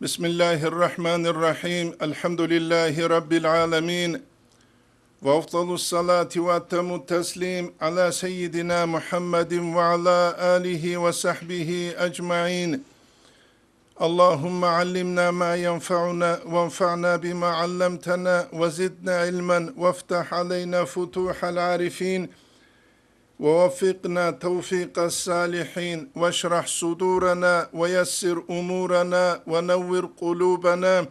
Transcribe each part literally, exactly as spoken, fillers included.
بسم الله الرحمن الرحيم. الحمد لله رب العالمين. وأفضل الصلاة وأتم التسليم على سيدنا محمد وعلى آله وصحبه أجمعين. اللهم علمنا ما ينفعنا وانفعنا بما علمتنا وزدنا علما وافتح علينا فتوح العارفين ووفقنا توفيق الصالحين واشرح صدورنا ويسر أمورنا ونور قلوبنا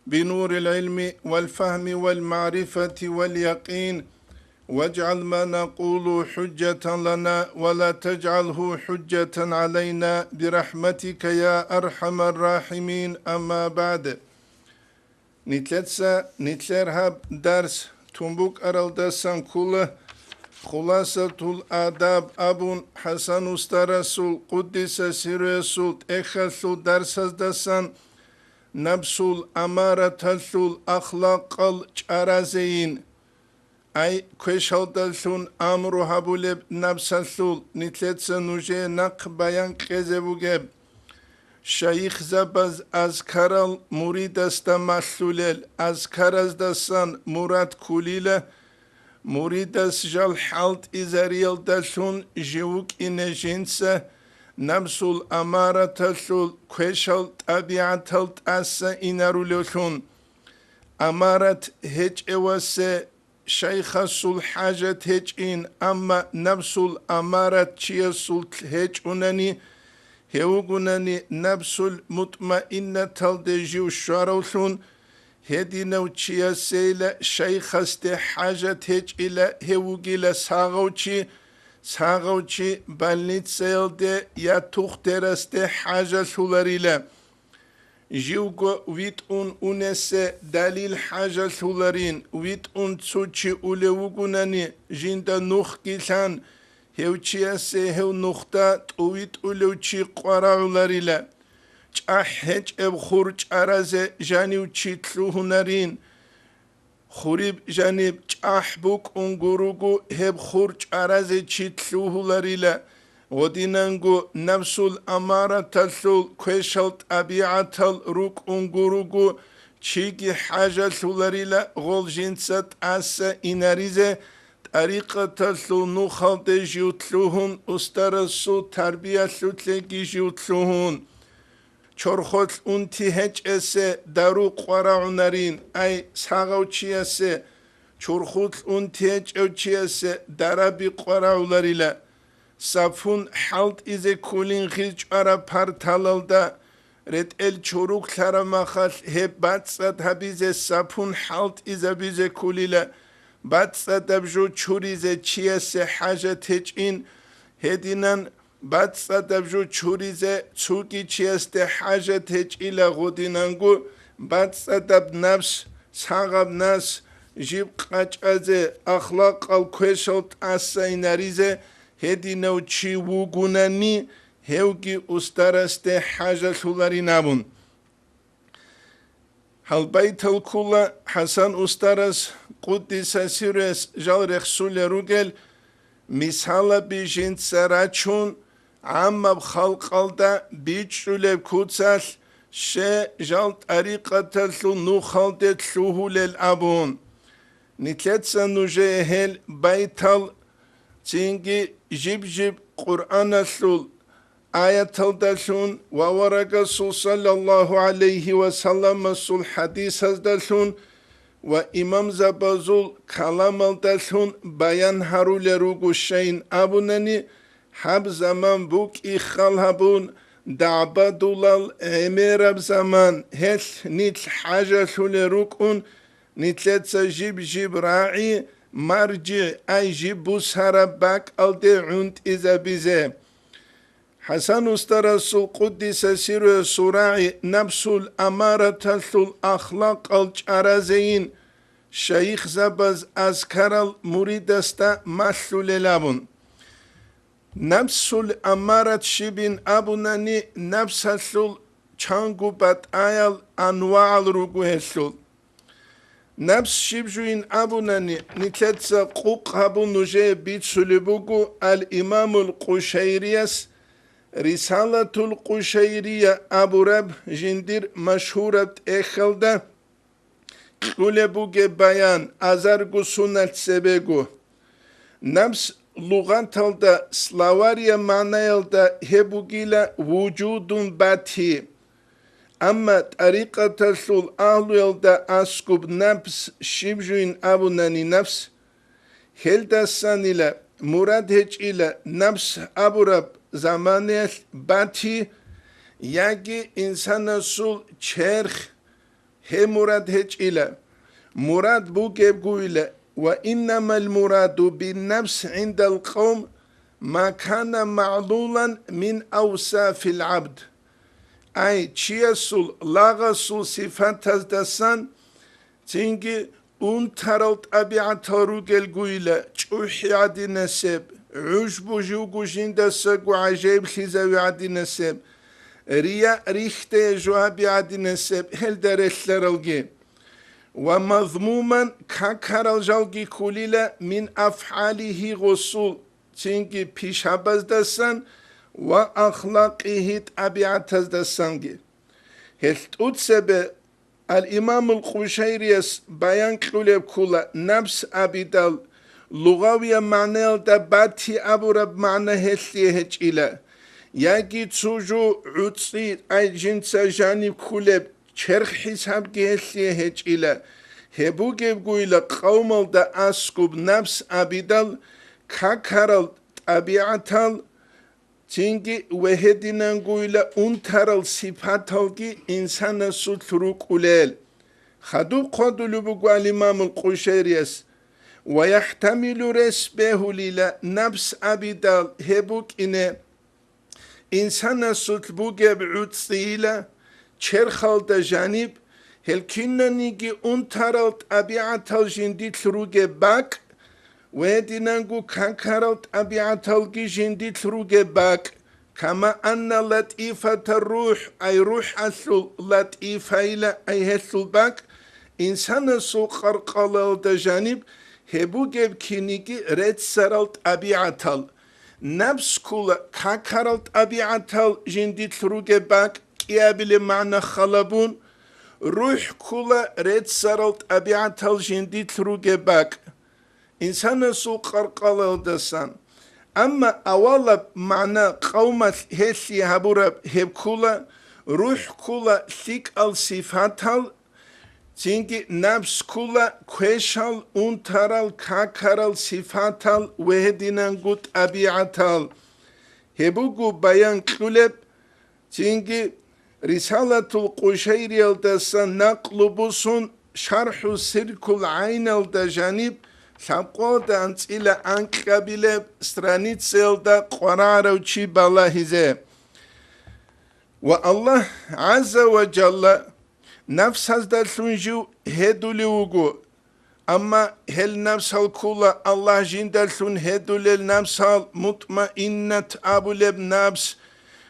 بنور العلم والفهم والمعرفة واليقين واجعل ما نقول حجة لنا ولا تجعله حجة علينا برحمتك يا أرحم الراحمين. أما بعد. Нилъеца нилъер гьаб дарс тун букӀаралдасан ккола Хуласатул Адаб абун ХӀасан устарасул, къуддиса сирруясул, тӀехьалъул дарсаздасан напсул амараталъул ахлакъал чӀаразейин. Ай, квешалдалъун амру гьабулеб напсалъул нилъеца нужее нахъ баян кьезе бугеб. Шайихзабаз азкарал муридасда малъулел, азкараздасан мурад ккулила, муридас жал хӀалтӀизариялдалъун жив вукӀине жинца, напсул амараталъул квешал тӀабигӀатал тӀаса инарулевлъун. Амарат гьечӀевасе шайхасул хӀажат гьечӀин, амма напсул амарат чиясулъ гьечӀунани, гьев вугунани напсул мутмаиннаталде жив щваравлъун, гьединав чиясейила шайхасде хӀажат гьечӀила, гьев вугила сагъав чи, сагъав чи больницаялде я тухтерасде хӀажалъуларила. Живго витӀун унесе далил хӀажалъуларин, витӀун цо чи улев вугунани, жинда нухги лъан, гьев чиясе гьев нухда тӀувитӀулев чи къварагӀуларила. ЧӀахӀ гьечӀеб хур чӀаразе жанив чи лъугьунарин, хуриб жаниб чӀахӀ букӀун гуруго, гьеб хур чӀаразе чи лъугьуларила, гъодинанго напсул амараталъул квешал тӀабигӀатал рукӀун гуруго, чиги хӀажалъуларила гъол жинца тӀаса инаризе, тӀарикъаталъул нухалде жив лъугьун, устарасул тарбиялъулъеги жив лъугьун. Чорхолъ унти гьечӀесе дару къварагӀунарин, ай, сагъав чиясе, чорхолъ унти гьечӀев чиясе дараби къварагӀуларила. Сапун хӀалтӀизе кколин хил чӀвараб парталалда, ретӀел чуруклъараб махалъ гьеб бацӀцӀад гьабизе сапун хӀалтӀизабизе кколила, бацӀцӀадаб жо чуризе чиясе хӀажат гьечӀин, гьединан бацӀцӀадаб жо чуризе цоги чиясде хӀажат гьечӀила гъодинанго, бацӀцӀадаб напс, сагъаб нас, жиб къачӀазе, ахлакъал квешал тӀаса инаризе гьединав чи вугунани, гьевги устарасде хӀажалъуларин абун. Гьал байтал ккола ХӀасан устарас, къуддиса сирруяс, жал рехсулел ругел мисалаби жинца рачун, гӀаммаб халкъалда бичӀчӀулеб куцалъ, ще жал тӀарикъаталъул нухалде лъугьулел абун. Нилъеца нужее гьел байтал цинги жиб-жиб Къуръаналъул аяталдалъун ва аварагасул саллаллагьу гӀалайгьи ва салламасул хӀадисаздалъун ва имамзабазул каламалдалъун баян гьарулел руго, щайин абунани, гьаб заман букӀи хал гьабун, дагӀбадулал гӀемераб заман, гьелъ нилъ хӀажалъулел рукӀун, нилъеца жиб-жиб рагӀи, маржигӀ, ай жиб бусараб бакӀалде гӀунтӀизабизе. ХӀасан устарасул, къуддиса сирруясул, рагӀи напсул амараталъул ахлакъал чӀаразейин, шайихзабаз азкарал муридасда малъулел абун. Напсул амарат щибин абунани, напсалъул чанго батӀаял анвагӀал руго гьелъул. Напс щиб жуин абунани, нилъеца къукъ гьабун нужее бицулеб буго ал-Имамул Къушайрияс Рисалатул Къушайрия абураб жиндир машгьураб тӀехьалда кьулеб бугеб баян азарго суналъ цебего. Напс лугъаталда, словария магӀнаялда гьеб бугила вужудун бати. Амма тӀарикъаталъул агьлуялда аскӀуб напс щиб жуин абунани напс, гьелдасанила мурад гьечӀила напс абураб заманаялъ бати яги инсанасул черх, гьеб мурад гьечӀила. Мурад бугебгойила, ва иннамал мураду биннафс гӀиндал къавм ма кана магӀлулан мин авсафил гӀабд. Ай, чиясул лагъасул сифатаздасан, цинги унтарал тӀабигӀатал ругелгойила, чӀухӀи гӀадинасеб, гӀужбу живго жиндасаго гӀажаиблъизави гӀадинасеб, рия рихьдая жугьаби гӀадинасеб гьелда релълъаралги. Ва мазмуман какарал жалги кколила мин афгӀалихьи гъосул, цинги пишабаздасан ва ахлакъихьи тӀабигӀатаздасанги. Гьелъ тӀуцебе Ал-Имамул Къушайрияс баян кьулеб ккула, напс абидал, лугъавияб магӀнаялда бати абураб магӀна гьелъие гьечӀила, яги цо жо гӀуцӀи ай жинца жаниб ккулеб черх хӀисабги гьелъие гьечӀила. Гьеб бугебгойила къавмалда аскӀуб напс абидал, какарал тӀабигӀатал, цинги ва гьединангойила унтарал сипаталги инсанасулъ рукӀулел. Хадуб хъвадулеб буго ал-Имамул Къушайрияс: «Ва яхӀтамилу», рес бегьулила напс абидал гьеб букӀине, инсанасулъ бугеб гӀуцӀцӀийила, черхалда жаниб, гьел кинаниги унтарал тӀабигӀатал жиндилъ ругеб бакӀ, ва гьединанго какарал тӀабигӀаталги жиндилъ ругеб бакӀ, кама анна латӀифатар рухӀ, ай рухӀалъул латӀифайила, ай гьелъул бакӀ, инсанасул къаркъалалда жаниб гьеб бугеб киниги реццарал тӀабигӀатал. Напс ккула какарал тӀабигӀатал жиндилъ ругеб бакӀ кӀиабилеб магӀна халабун, рухӀ ккула реццарал тӀабигӀатал жиндилъ ругеб бакӀ инсанасул къаркъалалдасан. Амма авалаб магӀна къавмалъ гьелъие гьабураб гьеб ккула, рухӀ ккула лъикӀал сифатал, цинги напс ккула квешал, унтарал, какарал сифатал ва гьединанго тӀабигӀатал. Гьеб буго баян кьулеб, цинги Рисалатул Къушайриялдаса накълу бусун ШархӀу Сиркул ГӀайналда жаниб лъабкъоялда анцӀила анкьабилеб страницаялда къварагӀарав чи балагьизе. Ва Аллагь ГӀазза ва Жалла напсаздалъун жив гьедулев вуго, амма гьел напсал ккула Аллагь жиндалъун гьедулел напсал, мутмаиннат абулеб напс,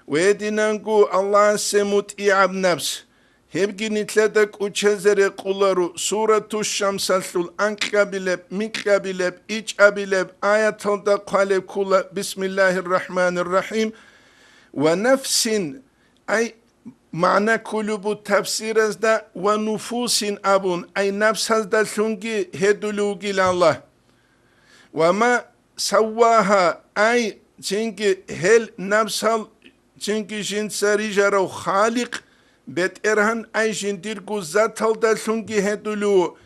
ва гьединанго Аллагьасе мутӀигӀаб напс. Гьебги нилъеда кӀучезе рекъоларо Сурату Шамсалъул анкьабилеб, микьабилеб, ичӀабилеб аяталда хъвалеб ккула: «Бисмиллагьир рахӀманир рахӀим». Ва нафсин, ай, магӀна кколеб бу тафсиразда «ва нуфусин» абун, ай, напсаздалъунги гьедулев вугила Аллагь. «Ва ма саввагьа», ай, цинги гьел напсал, цинги жинца рижарав Халикъ, БетӀергьан, ай, жиндирго заталдалъунги гьедулев ву,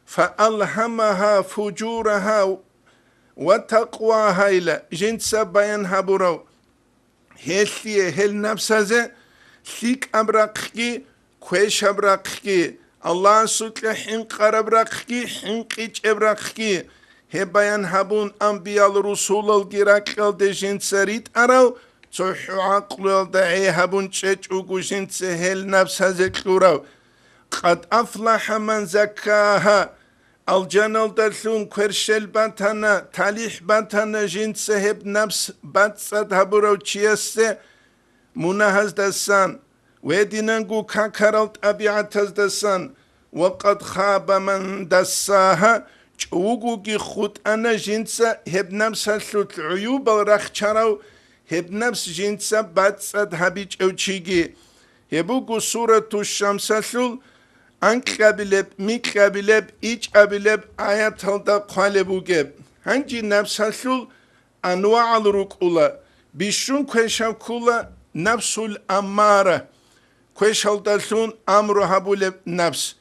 «фа алгьамагьа фужурагьа ва такъвагьа», ила жинца баян гьабурав. Гьелъие, гьел напсазе лъикӀаб рахъги, квешаб рахъги, Аллагьасукьа хӀинкъараб рахъги, хӀинкъичӀеб рахъги, гьеб баян гьабун, амбиял-русулалги ракьалде жинца ритӀарав, цохӀо гӀакълуялда гӀей гьабун чӀечӀого жинца гьел напсазе кьурав. «Къад афлахӀа ман заккагьа», Алжаналдалъун кверщел батана, талихӀ батана жинца гьеб напс бацӀцӀад гьабурав чиясде мунагьаздасан, гьединанго какарал тӀабигӀатаздасан, «ва къад хаба ман дассагьа», чӀугуги хутӀана жинца гьеб напсалъулъ гӀуюбал рахчарав, гьеб напс жинца бацӀцӀад гьабичӀев чиги. Гьеб буго Сурату Шамсалъул анкьабилеб, микьабилеб, ичӀабилеб аяталда хъвалеб бугеб. Гьанже напсалъул анвагӀал рукӀула, бищун квешаб ккула напсул аммара, квешалдалъун амру гьабулеб напс.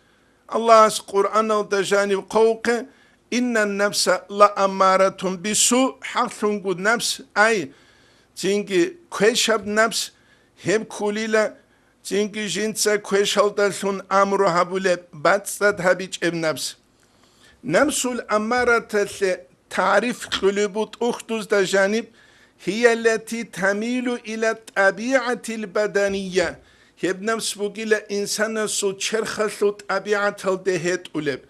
Аллагьас Къуръаналда жаниб хъвавухъе: «Иннан напса ла аммаратун бису», хӀакълъунго напс, ай, цинги квешаб напс, гьеб ккулила, цинги жинца квешалдалъун амру гьабулеб, бацӀцӀад гьабичӀеб напс. Напсул аммараталъе тариф кьулеб бутӀа ухьдузда жаниб: «Гьияллати тамилу иля тӀабигӀатил баданийя», гьеб напс бугила инсанасул черхалъул тӀабигӀаталде гьетӀулеб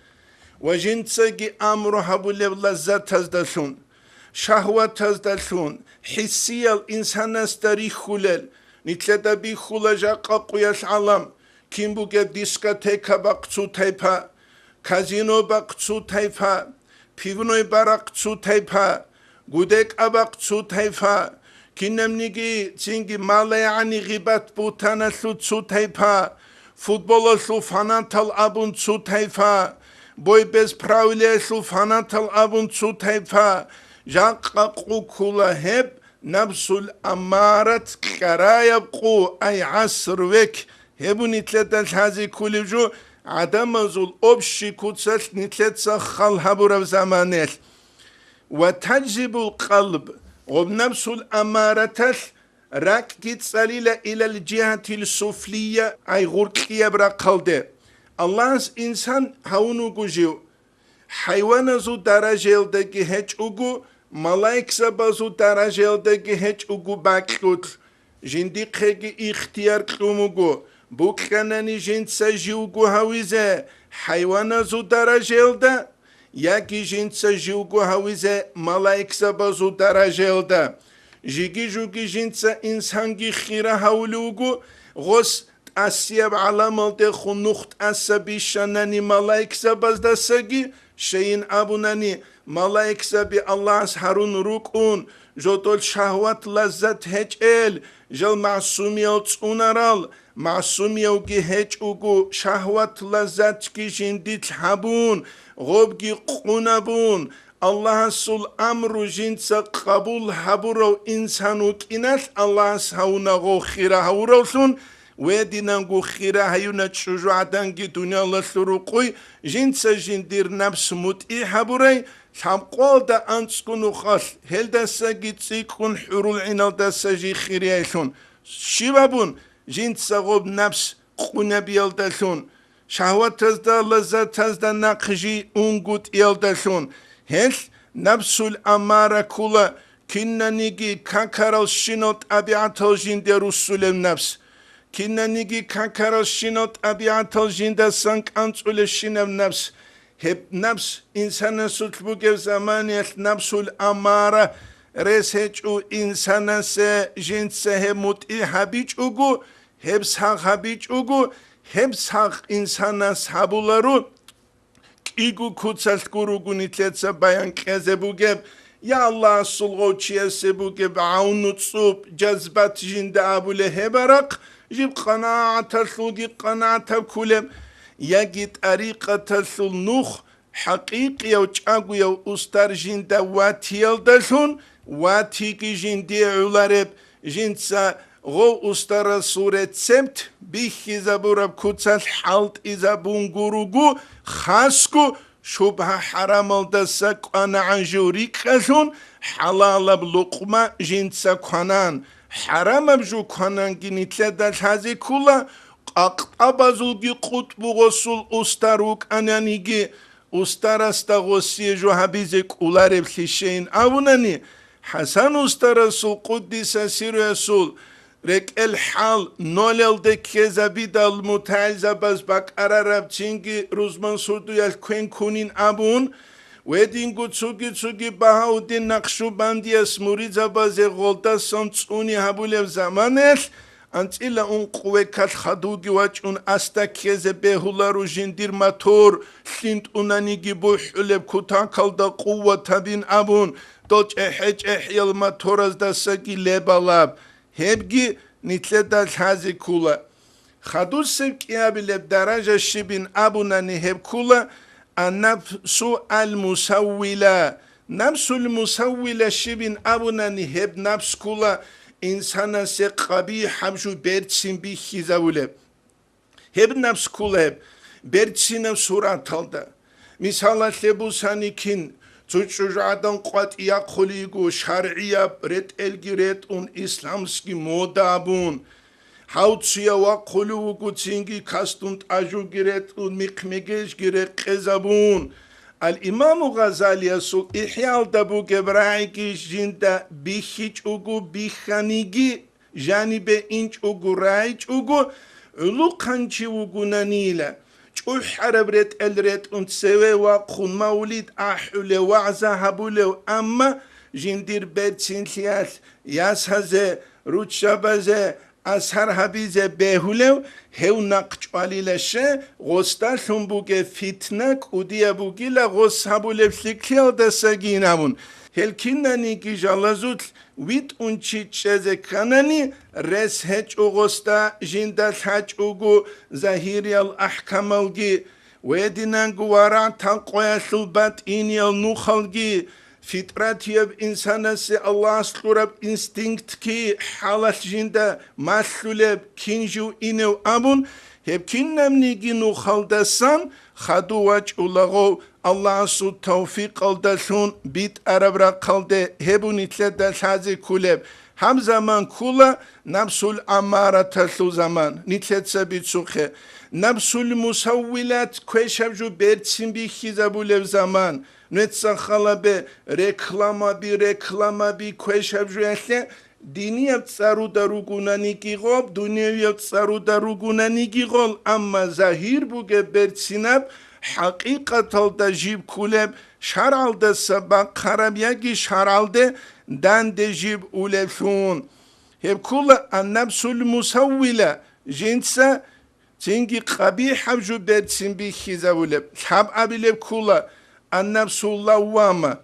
ва жинцаги амру гьабулеб лаззатаздалъун, шагьватаздалъун, хӀиссиял инсанасда рихьулел, нилъеда бихьула жакъа къуялъ гӀалам, кин бугеб дискотека бахъ цо тайпа, казино бахъ цо тайпа, пивной барахъ цо тайпа, гудекӀа бахъ цо тайпа, кинабниги цинги малаягӀани гъибат-бугьтаналъул цо тайпа, футболалъул фанатал абун цо тайпа, бой без правилаялъул фанатал абун цо тайпа, жакъа къу ккула гьеб напсул аммарат кьараяб къу, ай гӀаср век, гьеб нилъеда лъазе кколеб жо, гӀадамазул общий куцалъ нилъеца хал гьабураб заманаялъ. Ва таджзибул къалб, гъоб напсул аммараталъ ракӀги цӀалила илал жигьатил суфлия, ай гъуркьияб рахъалде. Аллагьас инсан гьавун вуго жив, хӀайваназул даражаялдаги гьечӀого, малаикзабазул даражаялдаги гьечӀого бакьулъ. Жиндихъеги ихтияр кьун вуго, букьанани жинца живго гьавизе хӀайваназул даражаялда, яги жинца живго гьавизе малаикзабазул даражаялда. Жиги-жуги жинца инсанги хира гьавулев вуго, гъос тӀасияб гӀаламалдехун нух тӀаса бищанани малаикзабаздасаги, щайин абунани, малаикзаби Аллагьас гьарун рукӀун, жодол шагьват-лаззат гьечӀел, жал магӀсумиял цӀунарал, магӀсумиявги гьечӀого, шагьват-лаззатги жиндилъ гьабун, гъобги къунабун, Аллагьасул амру жинца къабул гьабурав инсан вукӀиналъ Аллагьас гьавуна гъов хира гьавуравлъун, ва гьединанго хира гьаюна чӀужугӀаданги дуниялалъул рукъуй, жинца жиндир напс мутӀигӀ гьабурай, лъабкъоялда анцӀго нухалъ, гьелдасаги цӀикӀкӀун хӀурулгӀиналдаса жий хирияйлъун. Щиб абун, жинца гъоб напс къунабиялдалъун, шагьватазда, лаззатазда нахъ жий унгутӀиялдалъун, гьелъ напсул аммара ккула, кинаниги какаралщинал тӀабигӀатал жинде руссулеб напс. Кинаниги какаралщинал тӀабигӀатал жиндасан кӀанцӀулебщинаб напс. Гьеб напс инсанасулъ бугеб заманиялъ напсул аммара рес гьечӀо инсанасе, жинца гьеб мутӀигӀ гьабичӀого, гьеб сагъ гьабичӀого, гьеб сагъ инсанас гьабуларо. КӀиго куцалъ гуруго нилъеца баян кьезе бугеб, я Аллагьасул гъов чиясе бугеб гӀавну цӀуб, жазбат жинда абулеб гьеб арахъ, жиб къанагӀаталъулги къанагӀатаб кколеб, яги тӀарикъаталъул нух, хӀакъикъияв чӀагояв устар жинда ватиялдалъун, ватиги жиндие гӀолареб, жинца гъов устарасул рецепт бихьизабураб куцалъ хӀалтӀизабун гуруго, хасго шубгьа-хӀарамалдаса кӀванагӀан жо рикӀкӀалъун, хӀалалаб лукъма жинца кванан, хӀарамаб жо квананги нилъеда лъазе ккола, къакътӀабазулги къутӀбу гъосул устар вукӀананиги, устарасда гъосие жо гьабизе кӀолареблъи щейин абунани, ХӀасан устарасул къуддиса сирруясул рекӀел хӀал нолалде ккезабидал мутагӀилзабаз бакӀарараб цинги рузман сурдуялъ квен кунин абун, ва гьединго цоги-цоги Багьауддин Накъшубандияс муридзабазе гъолдасан цӀуни гьабулеб заманаялъ, анцӀила ункъ векалъ хадувги вачӀун асда ккезе бегьуларо жиндир мотор, лъинтӀунаниги бухӀулеб кутакалда къуват гьабин абун, дол чӀехӀе-чӀехӀиял мотораздасаги лебалаб, гьебги нилъеда лъазе ккола. Хадусеб кӀиабилеб даража щибин абунани гьеб ккола, аннафсу ал-мусаввила. Напсул мусаввила щибин абунани гьеб напс ккола инсанасе къабихӀаб жо берцин бихьизабулеб. Гьеб напс ккола гьеб берцинаб сураталда. Мисалалъе бусани кин, цо чӀужугӀадан къватӀи яхъулей йиго, шаргӀияб ретӀелги ретӀун, исламский мода абун. Гьав цуя вахъулев вуго цинги касдун тӀажуги ретӀун, михъ-мегежги рекъезабун. Ал-Имаму Гъазалиясул ИхӀяалда бугеб рагӀиги жинда бихьичӀого бихьаниги, жанибе инчӀого рагӀичӀого, гӀулухъанчи вугунанила, чӀухӀараб ретӀел ретӀун цеве вахъун мавлид ахӀулев, вагӀза гьабулев, амма жиндир берцинлъиялъ ясазе, руччабазе асар гьабизе бегьулев, гьев нахъ чӀвалила ще, гъосдалъун бугеб фитна кӀудияб бугила гъос гьабулеб лъикӀлъиялдасагин абун. Гьел кинаниги жалазулъ витӀун чи чӀезе кканани, рес гьечӀо гъосда жинда лъачӀого загьириял ахӀкамалги, гьединанго варагӀ-такъваялъул батӀиниял нухалги, фитратияб инсанасе Аллагьас кьураб инстинктги хӀалалъ жинда малъулеб, кин жив инев абун, гьеб кинабниги нухалдасан хаду вачӀулагъов, Аллагьасул тавфикъалдалъун битӀараб рахъалде гьеб нилъеда лъазе кколеб. Гьаб заман ккола напсул аммараталъул заман, нилъеца бицухъе, напсул мусаввилат, квешаб жо берцин бихьизабулеб заман. Нуца халабе рекламаби, рекламаби, квешаб жоялъе, динияб цӀаруда ругунаниги гъоб, дуневияб цӀаруда ругунаниги гъол, амма загьир бугеб берцинаб, хӀакъикъаталда жиб кколеб, шаргӀалдаса бахъараб яги шаргӀалде данде жиб улеблъун. Гьеб ккола аннапсул мусаввила, жинца цинги къабихӀаб жо берцин бихьизабулеб, лъабабилеб ккола аннапсул лаввама.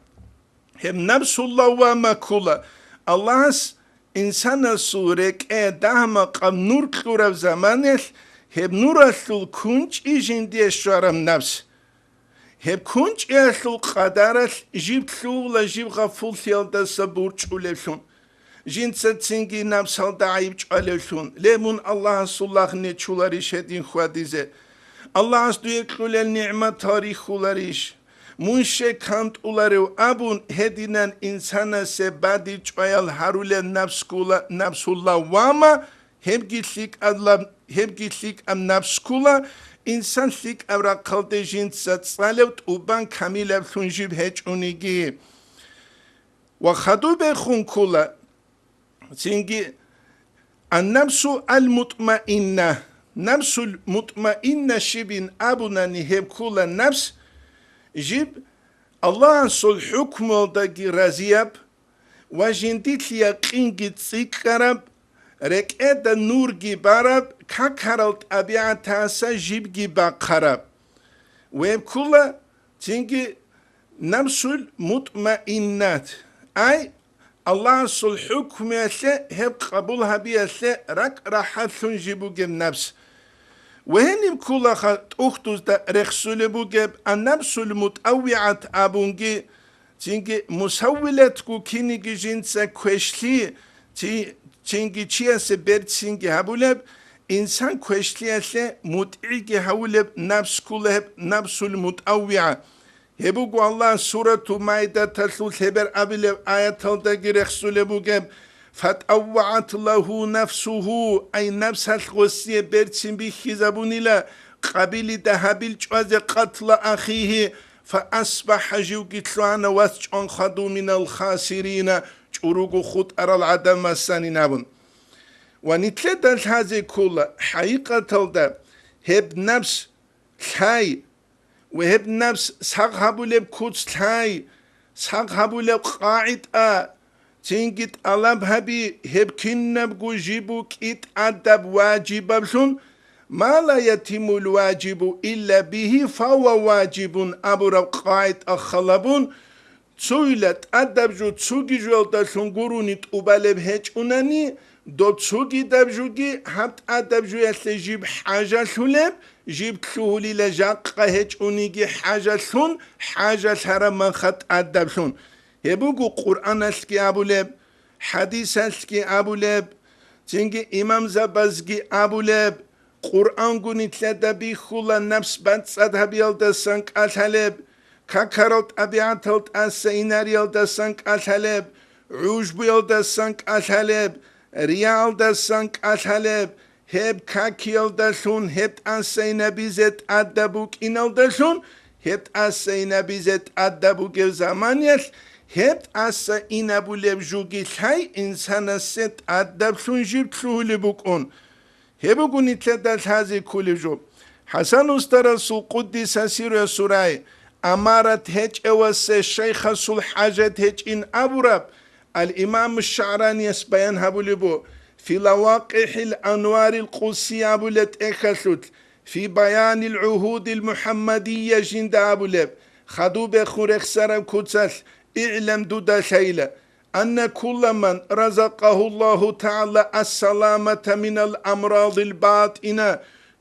Гьеб напсул лаввама ккола Аллагьас инсанасул рекӀее дагьа-макъаб нур кьураб заманалъ, гьеб нуралъул кунчӀи жиндие щвараб напс. Гьеб кунчӀиялъул къадаралъ жиб лъугьула жиб гъафуллъиялдаса бурчӀулевлъун, жинца цинги напсалда гӀайиб чӀвалевлъун, ле, мун Аллагьасул лагъ нечоларищ гьедин хьвадизе? Аллагьас дуе кьулел нигӀматал рихьуларищ? Мун щай кантӀуларев абун, гьединан инсанасе бадиб чӀваял гьарулеб напс ккола напсул лаввама, гьебги лъикӀаб, гьебги лъикӀаб напс ккола, инсан лъикӀаб рахъалде жинца цӀалев тӀубан камилаблъун жиб гьечӀониги. Ва хадубехун ккола цинги аннапсу ал-мутмаинна. Напсул мутмаинна щибин абунани гьеб ккола напс, жиб Аллагьасул хӀукмуялдаги разияб ва жиндилъ якъинги цӀикӀкӀараб, рекӀеда нурги бараб, какарал тӀабигӀатаса жибги бахъараб. Гьеб ккола цинги напсул мутмаиннат, ай, Аллагьасул хӀукмуялъе гьеб къабул гьабиялъе ракӀ-рахӀатлъун жиб бугеб напс. Ва гьениб кколаха тӀухьдузда рехсулеб бугеб аннапсул мутӀаввигӀат абунги, цинги мусаввилатго киниги жинца квешлъи, ци-, цинги чиясе берцинги гьабулеб, инсан квешлъиялъе мутӀигӀги гьавулеб напс ккола гьеб напсул мутӀаввигӀа. Гьеб буго Аллагь Сурату Майдаталъул лъебер абилеб аяталдаги рехсулеб бугеб, «ФатӀаввагӀат лагьу нафсугьу», ай, напсалъ гъосие берцин бихьизабунила, къабилида гьабил чӀвазе, «къатла ахихи, фаасбахӀа», живги лъугьана вацӀцӀун хадув, «минал хасирина», чӀуруго хутӀарал гӀадамасанин абун. Ва нилъеда лъазе ккола, хӀакъикъаталда гьеб напс лъай, ва гьеб напс сагъ гьабулеб куц лъай, сагъ гьабулеб къагӀида, цинги тӀалаб гьаби, гьеб кинабго жиб букӀи тӀадаб важибаблъун, «ма ла ятиммул важибу илла бигьи, фагьува важибун» абураб къагӀида халабун, Цойила тӀадаб жо цоги жоялдалъун гурони тӀубалеб гьечӀунани, доб цогидаб жоги гьаб тӀадаб жоялъе жиб хӀажалъулеб, жиб лъугьулила жакъа гьечӀониги хӀажалъун, хӀажалъараб манха тӀадаблъун. Гьеб буго Къуръаналъги абулеб, хӀадисалъги абулеб, цинги имамзабазги абулеб, Къуръанго нилъеда бихьула напс бацӀцӀад гьабиялдасан кӀалъалеб, какарал тӀабигӀатал тӀаса инариялдасан кӀалъалеб, гӀужбуялдасан кӀалъалеб, риялдасан кӀалъалеб, гьеб какиялдалъун гьеб тӀаса инабизе тӀадаб букӀиналдалъун, гьеб тӀаса инабизе тӀадаб бугеб заманиялъ, гьеб тӀаса инабулеб жуги лъай инсанасе тӀадаблъун жиб лъугьулеб букӀун. Гьеб буго нилъеда лъазе кколеб жо. ХӀасан устарасул къуддиса сирруясул рай, амарат гьечӀевасе шайхасул хӀажат гьечӀин абураб, ал-Имам ШагӀранияс баян гьабулеб бу, фи Лавакъихил Анварил Къудси абулеб тӀехьалъулъ, фи Баянил ГӀугьудил МухӀаммадия жинда абулеб, хадубехун рехсараб куцалъ, игӀлам дуда лъайила. Анна кулла ман разакъагьу Аллагьу ТагӀала ас-саламата минал амрадил батӀина,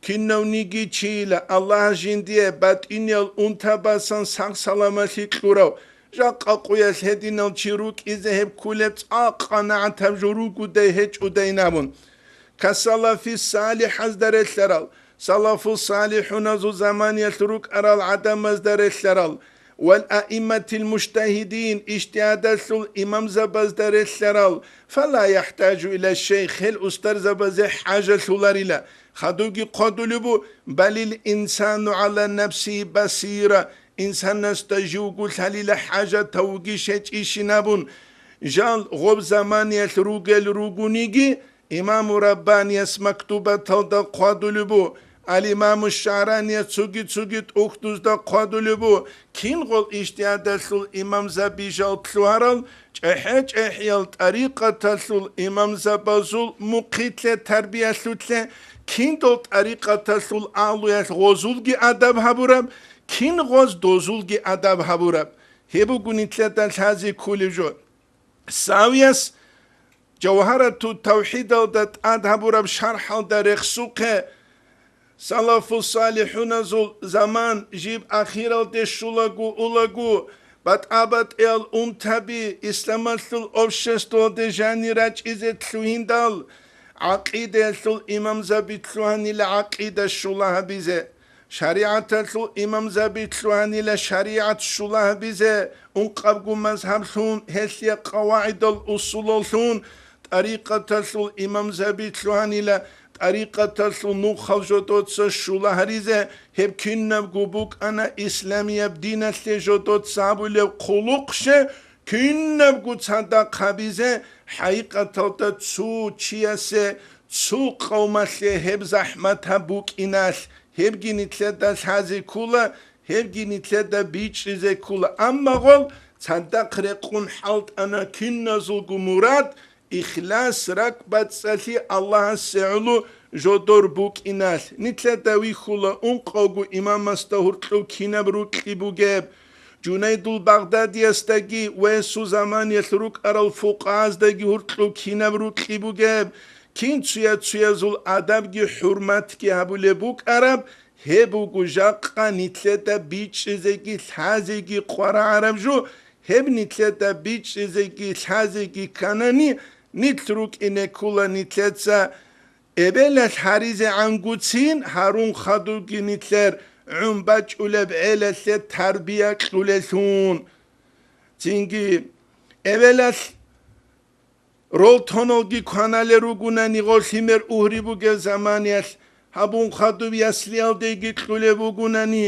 кинавниги чийила Аллагь жиндие батӀиниял унтабасан сах-саламалъи кьурав, жакъа къуялъ гьединал чи рукӀизе гьеб кколеб цӀакъ къанагӀатаб жо ругодай гьечӀодайин абун. Касалафи салихӀазда релълъарал, салафу салихӀуназул заманиялъ рукӀарал гӀадамазда релълъарал, вал аимматил мужтагьидин, ижтигьадалъул имамзабазда релълъарал, фала яхӀтажу ила шейх, гьел устарзабазе хӀажалъуларила. Хадубги хъвадулеб бу, балил инсану гӀала нафсигьи басира, инсанасда живго лъалила хӀажатав вугищ гьечӀищин абун. Жал гъоб заманиялъ ругел ругониги, Имаму Раббанияс мактубаталда хъвадулеб бу, ал-Имаму ШагӀранияс цоги-цоги тӀухьдузда хъвадулеб бу, кингъол ижтигьадалъул имамзаби жал лъугьарал, чӀехӀе-чӀехӀиял тӀарикъаталъул имамзабазул мухъилъе, тарбиялъулъе, киндал тӀарикъаталъул агьлуялъ гъозулги адаб гьабураб, кин гъоз дозулги адаб гьабураб. Гьеб буго нилъеда лъазе кколеб жо. Савияс Жавгьарату тавхӀидалда тӀад гьабураб шархӀалда рехсухъе, салафу салихӀуназул заман жиб ахиралде щулаго улаго, батӀа-батӀиял унтаби исламалъул обществалде жанир рачӀизе лъугьиндал, гӀакъидаялъул имамзаби лъугьанила гӀакъида щула гьабизе. ШаригӀаталъул имамзаби лъугьанила шаригӀат щула гьабизе, ункъабго мазгьаблъун, гьелъие къавагӀидал усулаллъун, тӀарикъаталъул имамзаби лъугьанила тӀарикъаталъул нухал жодоца щула гьаризе, гьеб кинабго букӀана исламияб диналъе жодоца гьабулеб хъулухъ, щай, кинабго цадахъ гьабизе, хӀакъикъаталда цо чиясе, цо къавмалъе гьеб захӀмат гьаб букӀиналъ, гьебги нилъеда лъазе ккола, гьебги нилъеда бичӀчӀизе ккола. Амма гъол цадахъ рекъун хӀалтӀана киназулго мурад, ихлас, ракӀбацӀцӀалъи Аллагьасе гӀоло жодор букӀиналъ. Нилъеда вихьула ункъавго имамасда гьоркьов кинаб рукьи бугеб, Жунайдул Багъдадиясдаги ва гьесул заманиялъ рукӀарал фукъагьаздаги гьоркьов кинаб рукьи бугеб, кин цуя-цуязул адабги хӀурматги гьабулеб букӀараб, гьеб буго жакъа нилъеда бичӀчӀизеги лъазеги къварагӀараб жо, гьеб нилъеда бичӀчӀизеги лъазеги кканани, нилъ рукӀине ккола нилъеца эбелалъ гьаризегӀангуцин гьарун хадубги нилъер гӀун бачӀулеб гӀелалъе тарбия кьулелъун. Цинги эбелалъ ролтоналги кваналел ругунани, гъолъимер угьри бугеб заманиялъ гьабун хадуб яслиялдеги кьулеб бугунани,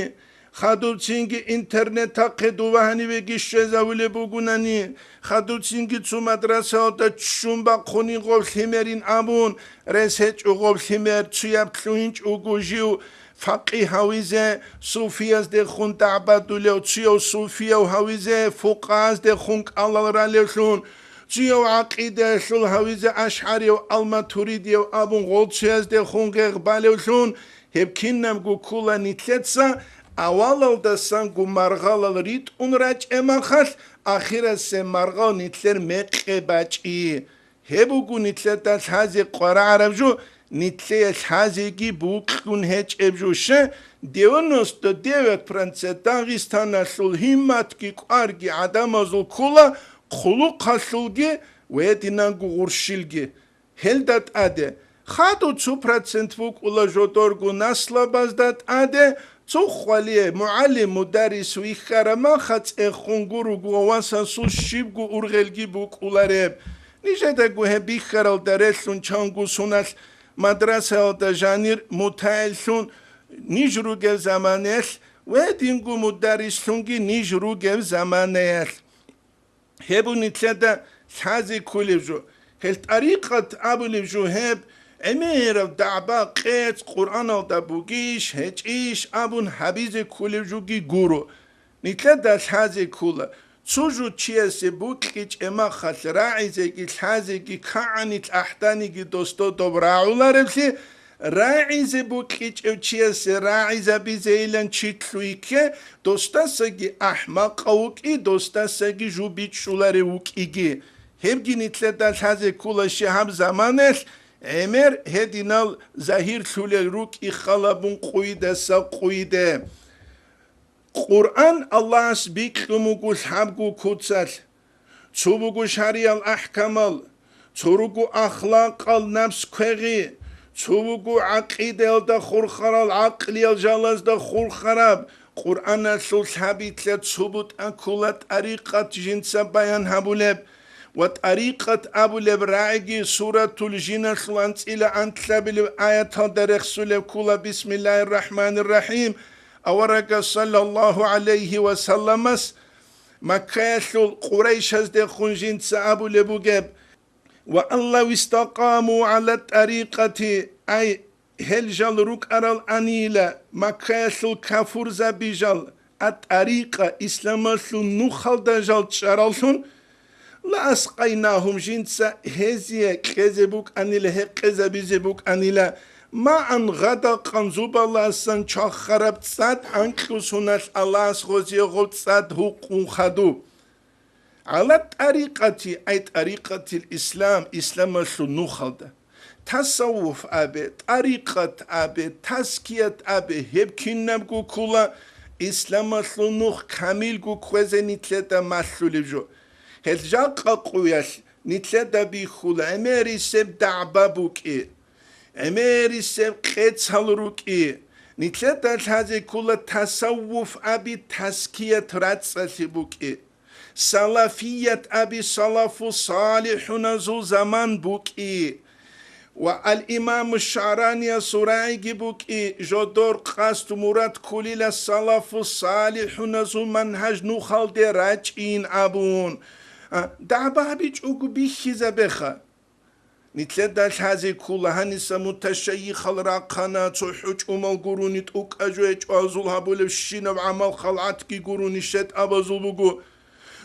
хадубцинги интернетахъе дова гьанибеги щвезавулеб бугунани, хадубцинги цо мадрасаялда ччун бахъунин гъолъимерин абун, рес гьечӀо гъолъимер, цуяб лъугьинчӀого жив факъигь гьавизе, суфияздехун дагӀбадулев, цуяв суфияв гьавизе, фукъагьаздехун кӀалал ралевлъун, цуяв гӀакъидаялъул гьавизе, ашгӀарияв, ал-матуридияв абун гъолцуяздехун гъегъ балевлъун, гьеб кинабго ккола нилъеца Авалалдасанго маргъалал ритӀун рачӀемахалъ, ахирасеб маргъал нилъер мекъи бачӀи. Гьеб буго нилъеда лъазе къварагӀараб жо, нилъее лъазеги букьун гьечӀеб жо. Щай, девяносто девять процент Дагъистаналъул гьимматги кӀварги гӀадамазул ккола хъулухъалъулги ва гьединанго гъурщилги. Гьелда тӀаде хадув цо процент букӀула жодорго наслабазда тӀаде, цо хвалие мугӀалим-мударрис вихьараб маха цӀехун гуруго ва васасул щибго ургъелги букӀулареб. Нижедаго гьеб бихьаралда релълъун чанго суналъ мадрасаялда жанир мутагӀиллъун ниж ругеб заманаялъ ва гьединго мударрислъунги ниж ругеб заманаялъ. Гьеб нилъеда лъазе кколеб жо. Гьел тӀарикъат абулеб жо гьеб, гӀемераб дагӀба-къец Къуръаналда бугищ, гьечӀищ абун гьабизе кколеб жоги гуро. Нилъеда лъазе ккола, цо жо чиясе букьичӀеб махалъ рагӀизеги лъазеги кагӀанилъ ахӀданиги досда доб рагӀулареблъи, рагӀизе букьичӀев чиясе рагӀизабизейилан чи лъугьине, досдасаги ахӀмакъав вукӀи, досдасаги жо бичӀчӀуларев вукӀиги. Гьебги нилъеда лъазе ккола щай гьаб заманаялъ гӀемер гьединал загьирлъулел рукӀи халабун къуйдаса къуйде. Къуръан Аллагьас бикьун буго лъабго куцалъ. Цо буго шаргӀиял ахӀкамал, цо руго ахлакъал напс квегъи, цо буго гӀакъидаялда хурхарал, гӀакълиял жалазда хурхараб. Къуръаналъул лъабилъа цо бутӀа ккола тӀарикъат жинца баян гьабулеб. Ва тӀарикъат абулеб рагӀиги Суратул Жиналъул анцӀила анлъабилеб аяталда рехсулеб ккола, Бисмиллагьир рахӀманир рахӀим, аварагас саллаллагьу гӀалайгьи ва салламас Маккаялъул къурайшаздехун жинца абулеб бугеб: «Ва ан лав истакъаму гӀала тӀарикъати», ай, гьел жал рукӀарал анила, Маккаялъул кафурзаби жал, а-тӀарикъа, исламалъул нухалда жал чӀараллъун, «ла аскъайнагьум», жинца гьезие кьезе букӀанила, гьекъезабизе букӀанила, «маан», гъадакъан зубаласан чвахараб цӀад, анкьусуналъ Аллагьас гъозие гъоб цӀад гьукъун хадуб. «ГӀала тӀарикъати», ай тӀарикъатил ислам, исламалъул нухалда. Тасаввуф абе, тӀарикъат абе, тазкият абе, гьеб кинабго ккола исламалъул нух камилго кквезе нилъеда малъулеб жо. Гьел жакъа къуялъ нилъеда бихьула гӀемерисеб дагӀба букӀи, гӀемерисеб къецал рукӀи, нилъеда лъазе ккола тасаввуф аби тазкият рацӀцӀалъи букӀи. Салафият аби салафу салихӀуназул заман букӀи. Ва ал-Имаму ШагӀраниясул рагӀиги букӀи, жодор къасд мурад кколила салафу салихӀуназул манхӀаж нухалде рачӀин абун. А, дагӀба гьабичӀого бихьизабеха. Нилъеда лъазе ккола гьаниса муташайихал рахъана, цо хӀучӀумал гурони тӀокӀаб жо гьечӀо азул гьабулебщинаб гӀамал, халгӀатги гурони щетӀабазул буго.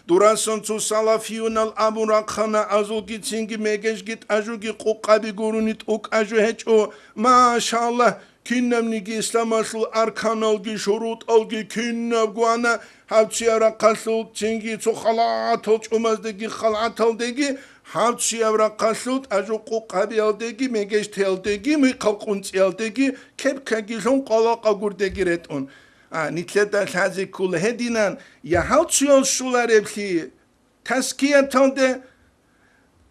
Дурасан цо салафиюнал абун рахъана, азулгицинги мегежги тӀажуги къукъаби гурони тӀокӀаб жо гьечӀо. Машаллагь, кинабниги исламалъул арканалги шурутӀалги кинабго ана, гьаб цояб рахъалъул цинги цо халатал чӀумаздеги халаталдеги, гьаб цояб рахъалъул тӀажу къукъабиялдеги, мегештиялдеги, михъал къунцӀиялдеги, кепкаги лъун къвалакъа гурдеги ретӀун. А, нилъеда лъазе ккола гьединан, я гьал цоял щолареблъи, Таскияталде,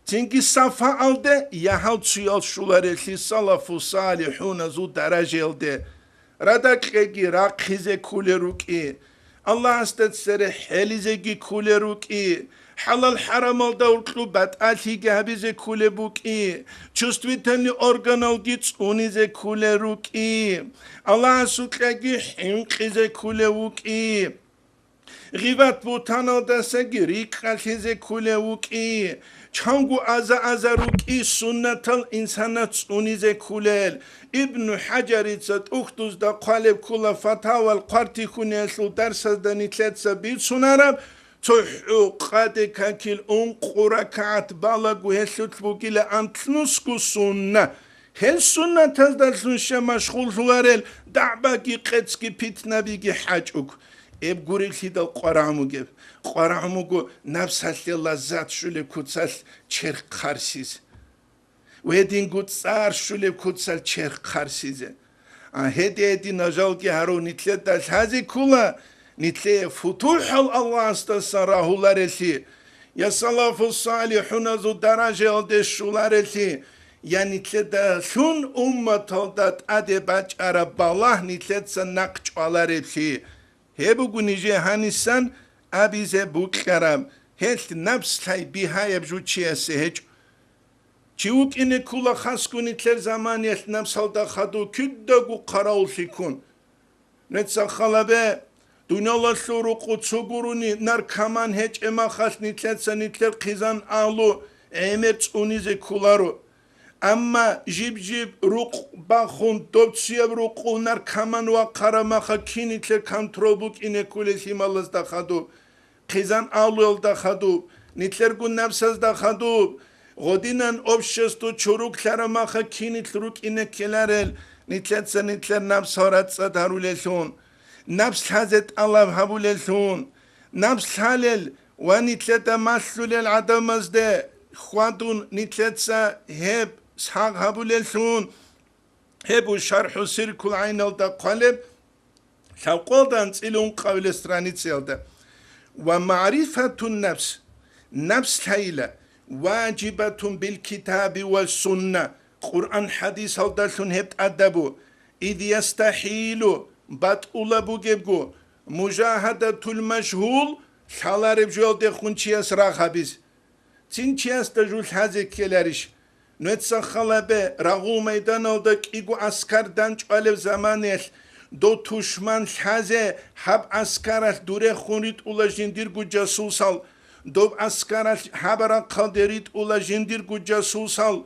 цинги сафаалде, я гьал цоял щоларелъи салафу салихӀуназул даражаялде, радакьеги рахъизе кколел рукӀи, Аллагьасда цере хӀелизеги кколел рукӀи, хӀалал-хӀарамалда уркьуб батӀалъиги гьабизе кколеб букӀи, чувствительный органалги цӀунизе кколел рукӀи, Аллагьасукьаги хӀинкъизе кколев вукӀи. Гъибат-бугьтаналдасаги рикӀкӀалъизе кколев вукӀи, чанго аза-аза рукӀи суннатал инсанас цӀунизе кколел. Ибну ХӀажарица тӀухьдузда хъвалеб ккола Фатавал хъвартихьуниялъул дарсазда нилъеца бицунараб, цо хӀукъаде какил ункъо ракагӀат балаго гьелъулъ бугила анлънусго сунна. Гьел суннатаздалъун щай машгъуллъуларел дагӀбаги къецги питнабиги хӀачӀуг. Эб гурелъидал къварагӀмугеб. КъварагӀмуго напсалъе лаззат щулеб куцалъ черх хъарсизе. Гьединго цӀар щулеб куцалъ черх хъарсизе. А гьедин-гьедин ажалги гьарун нилъеда лъазе ккола, нилъее футухӀал Аллагьасдасан рагьуларелъи, я салафу-салихӀуназул даражаялде щуларелъи, я нилъеда лъун умматалда тӀаде бачӀараб балагь нилъеца нахъ чӀвалареблъи. Гьеб буго нижее гьанисан абизе букьараб, гьелъ напс лъай бигьаяб жучиясе гьечӀо. Чи вукӀине ккула хасго нилъер заманиялъ напсалда хадув кидаго хъаравуллъи ккун. Нуца халабе, дуниялалъул рукъу цо гурони наркоман гьечӀеб махалъ нилъеца нилъер хъизан агьлу гӀемер цӀунизе кколаро. Амма жиб-жиб рукъ бахун, доб цояб рукъу наркоман вахъараб маха кин нилъер контрол букӀине кколел лъималазда хадуб, хъизан агьлуялда хадуб, нилъерго напсазда хадуб, гъодинан общество чуруклъараб маха кинил рукӀине ккеларел, нилъеца нилъер напсал рацӀцӀад гьарулелъун, напс лъазе тӀалаб гьабулелъун, напс лъалел ва нилъеда малъулел гӀадамазде хьвадун нилъеца гьеб сагъ гьабулелъун, гьеб у шархӀу сиркул гӀайналда хъвалеб, лъабкъоялда анцӀила ункъабилеб страницаялда. Ва магӀрифатун напс, напс лъайила, важибатун бил китаби ва сунна, Къуръан хӀадисалдалъун гьеб тӀадабу, ид ястахӀилу, батӀула бугебго, мужагьадатул машгьул, лъалареб жоялдехун чияс рагъ гьабиз. Цин чиясда жо лъазе ккеларищ? Нуца халабе, рагъул майданалда кӀиго аскар данчӀвалеб заманаялъ, дов тушман лъазе гьаб аскаралъ дурехун ритӀула жиндирго жасусал, доб аскаралъ гьаб рахъалде ритӀула жиндирго жасусал.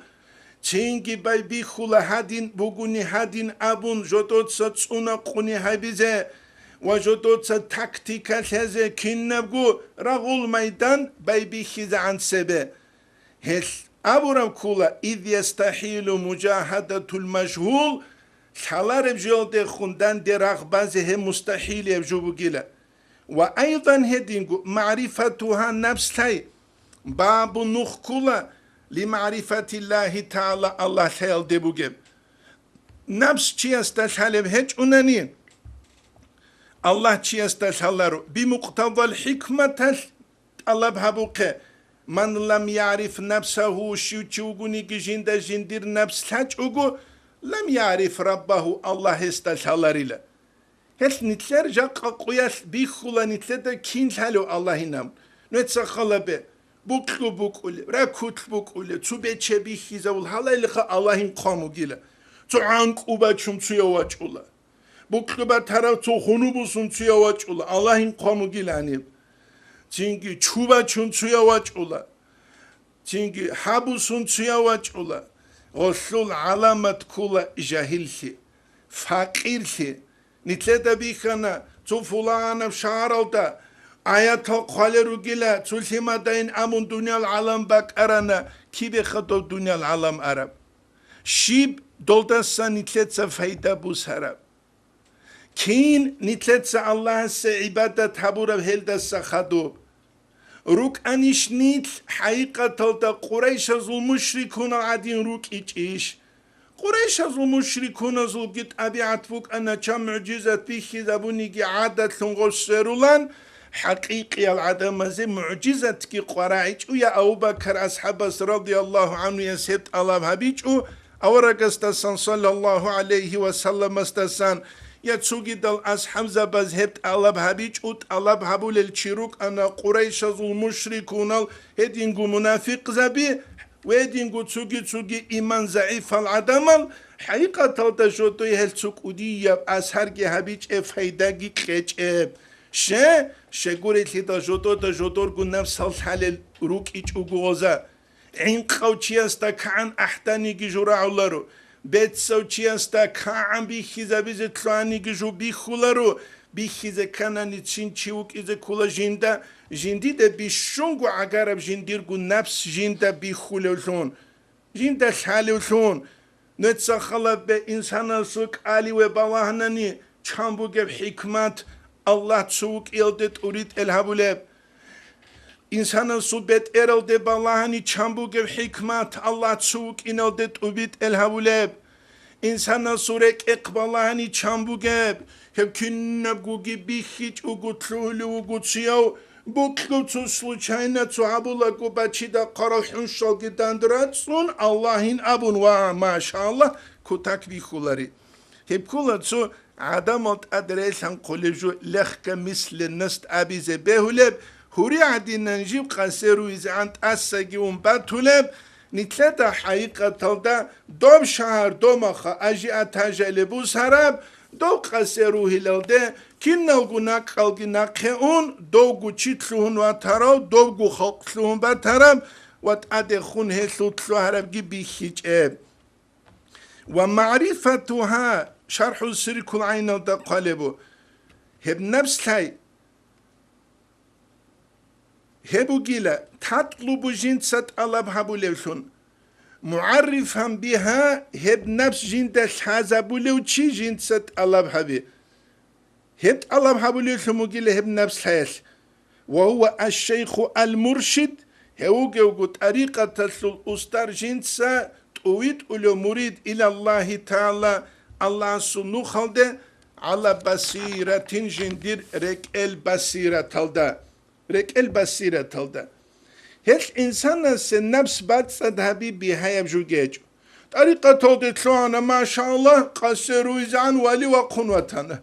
Цинги байбихьула гьадин бугони гьадин абун жодоца цӀуна къуни гьабизе ва жодоца тактика лъезе кинабго рагъул майдан байбихьизегӀан цебе. Гьелъ абураб ккола, ид ястахӀилу мужагьадатул машгьул, лъалареб жоялдехун данде рагъ базе гьеб мустахӀилияб жо бугила. Ва айдан гьединго магӀрифатугьа напс лъай, бабу нух ккола ли магӀрифатиллагьи тагӀала, Аллагь лъаялде бугеб. Напс чиясда лъалеб гьечӀунани, Аллагь чиясда лъаларо, бимукътадал хӀикматалъ тӀалаб гьабухъе, ман лам ягӀриф напсагьу, щив чи вугониги жинда жиндир напс лъачӀого, лам ягӀриф раббагьу, Аллагь гьесда лъаларила. Гьелъ нилъер жакъа къуялъ бихьула нилъеда кин лъалев Аллагьин абун. Нуца халабе, букьу букӀулеб, ракулъ букӀулеб, цо бече бихьизавул гьалайлиха Аллагьин хъван вугила. Цо гӀанкӀу бачун цуяв вачӀула. Букьу батарав цо хунубусун цуяв вачӀула, Аллагьин хъван вугиланиб. Цинги чу бачун цуяв вачӀула. Цинги гьабусун цуяв вачӀула. Гъолъул гӀаламат ккула жагьиллъи, факъирлъи. Нилъеда бихьана, цо фуланаб шагьаралда аятал хъвалел ругила, цо лъимадайин абун дуниял гӀалам бакӀарана, кибеха дов дуниял гӀалам араб? Щиб долдаса нилъеца пайда бусараб? Кин нилъеца Аллагьасе гӀибадат гьабураб гьелдаса хадуб? РукӀанищ нилъ хӀакъикъаталда Къурайшазул мушрикунал гӀадин рукӀичӀищ? Къурайшазул мушрикуназулги тӀабигӀат букӀана чан мугӀжизат бихьизабуниги гӀадатлъун гъос сверулан, хӀакъикъиял гӀадамазе мугӀжизатги къварагӀичӀо, я Абу Бакар асхӀабас радияллагьу гӀанхуяс гьеб тӀалаб гьабичӀо, аварагасдасан саллаллагьу гӀалайгьи ва салламасдасан, я цогидал асхӀабзабаз гьеб тӀалаб гьабичӀо, тӀалаб гьабулел чи рукӀана Къурайшазул мушрикунал, гьединго мунафикъзаби, гьединго цоги-цоги иман загӀипал гӀадамал, хӀакъикъаталда жодой гьел цо кӀудияб асарги гьабичӀеб, пайдаги кьечӀеб. Ще, щегурелъидал жодода жодорго напсал лъалел рукӀичӀого гъоза. ГӀинкъав чиясда кагӀан ахӀданиги жо рагӀуларо, бецав чиясда кагӀан бихьизабизе лъугьаниги жо бихьуларо, бихьизе кканани цин чи вукӀизе ккола жинда, жиндида бищунго гӀагараб жиндирго напс жинда бихьулевлъун, жинда лъалевлъун. Нуца халаб бе инсанасул кӀаливе балагьанани чан бугеб хӀикмат Аллагь цо вукӀиялде тӀуритӀел гьабулеб. Инсанасул бетӀералде балагьани чан бугеб хӀикмат Аллагь цо вукӀиналде тӀубитӀел гьабулеб. Инсанасул рекӀехъ балагьани чан бугеб, гьеб кинабгоги бихьичӀого лъугьулев вуго цияв, бокьув цо случайно цо гьабулаго бачида хъарал хӀуншалги данде рацӀцӀун, Аллагьин абун, ва, машаллагь, кутак бихьулари. Гьеб ккола цо гӀадамал тӀад релъанхъулеб жо легкомысленность абизе бегьулеб, гьури гӀадинан жиб къасе ругьизегӀан тӀасаги ун батулеб, нилъеда хӀакъикъаталда доб шагьар домаха ажиотажалеб бусараб, доб къасе ругьилалде киналго накӀкӀалги нахъе ун, довго чи лъугьун ватарав, довго халкъ лъугьун батараб ва тӀадехун гьелъул лъугьарабги бихьичӀеб. Ва магӀрифатугьа, шархӀул сиркул гӀайналда хъвалебу, гьеб напс лъай, гьеб бугила, татлубу жинца тӀалаб гьабулевлъун, мугӀаррифан бигьа, гьеб напс жинда лъазабулев чи жинца тӀалаб гьаби. Гьеб тӀалаб гьабулевлъун бугила гьеб напс лъаялъ. Ва гьува аш-шайху ал-муршид, гьев вугевго тӀарикъаталъул устар жинца тӀувитӀулев мурид илаллагьи тагӀала, Аллагьасул нухалде, гӀала басиратин жиндир рекӀел басираталда. РекӀел басираталда. Гьелъ инсанасе напс бацӀцӀад гьаби бигьаяб жуги гьечӀо. ТӀарикъаталде лъугьана, машаллагь, къасе ругьизегӀан вали вахъун ватана.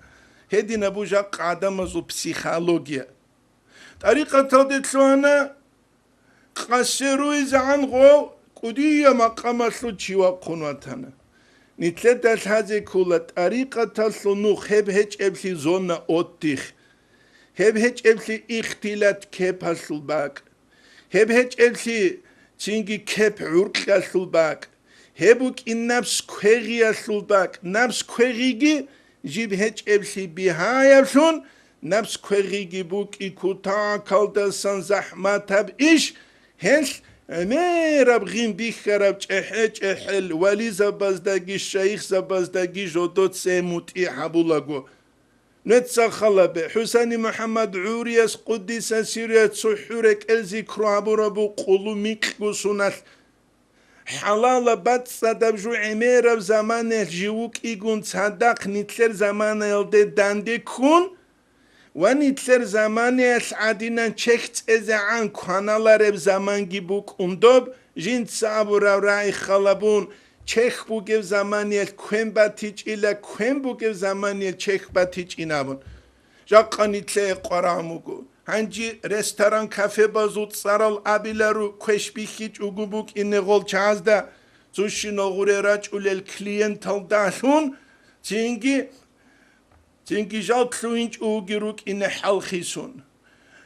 Гьединабу жакъа гӀадамазул психология. ТӀарикъаталде лъугьана, къасе ругьизегӀан гъов кӀудияб макъамалъул чи вахъун ватана. Нилъеда лъазе ккола тӀарикъаталъул нух гьеб гьечӀеблъи зона отдых. Гьеб гьечӀеблъи ихтилат кепалъул бакӀ. Гьеб гьечӀеблъи цинги кеп гӀуркьалъул бакӀ. Гьеб букӀин напс квегъиялъул бакӀ. Напс квегъиги жиб гьечӀеблъи бигьаяблъун, напс квегъиги букӀи кутакалдасан захӀматаб иш, гьелъ гӀемераб гъин бихьараб чӀехӀе-чӀехӀел вализабаздаги шайихзабаздаги жодоце мутӀигӀ гьабулаго. Нуца халабе, ХӀусани МухӀаммад гӀурияс къуддиса сирругьу цохӀо рекӀел зикру гьабурабу къулу микьго суналъ. ХӀалалаб бацӀцӀадаб жо гӀемераб заманаялъ жив вукӀигун цадахъ нилъер заманаялде данде ккун ва нилъер заманаялъ гӀадинан чехь цӀезегӀан кваналареб заманги букӀун доб, жинца абураб рагӀи халабун, чехь бугеб заманиялъ квен батичӀила, квен бугеб заманиялъ чехь батичӀин абун. Жакъа нилъее къварагӀун буго. Гьанже ресторан-кафебазул цӀарал абилару квеш бихьичӀого букӀине гъолчагьазда, цущинал гъуре рачӀулел клиенталдалъун, цинги, цинги жал лъугьинчӀого рукӀине хӀалхисун.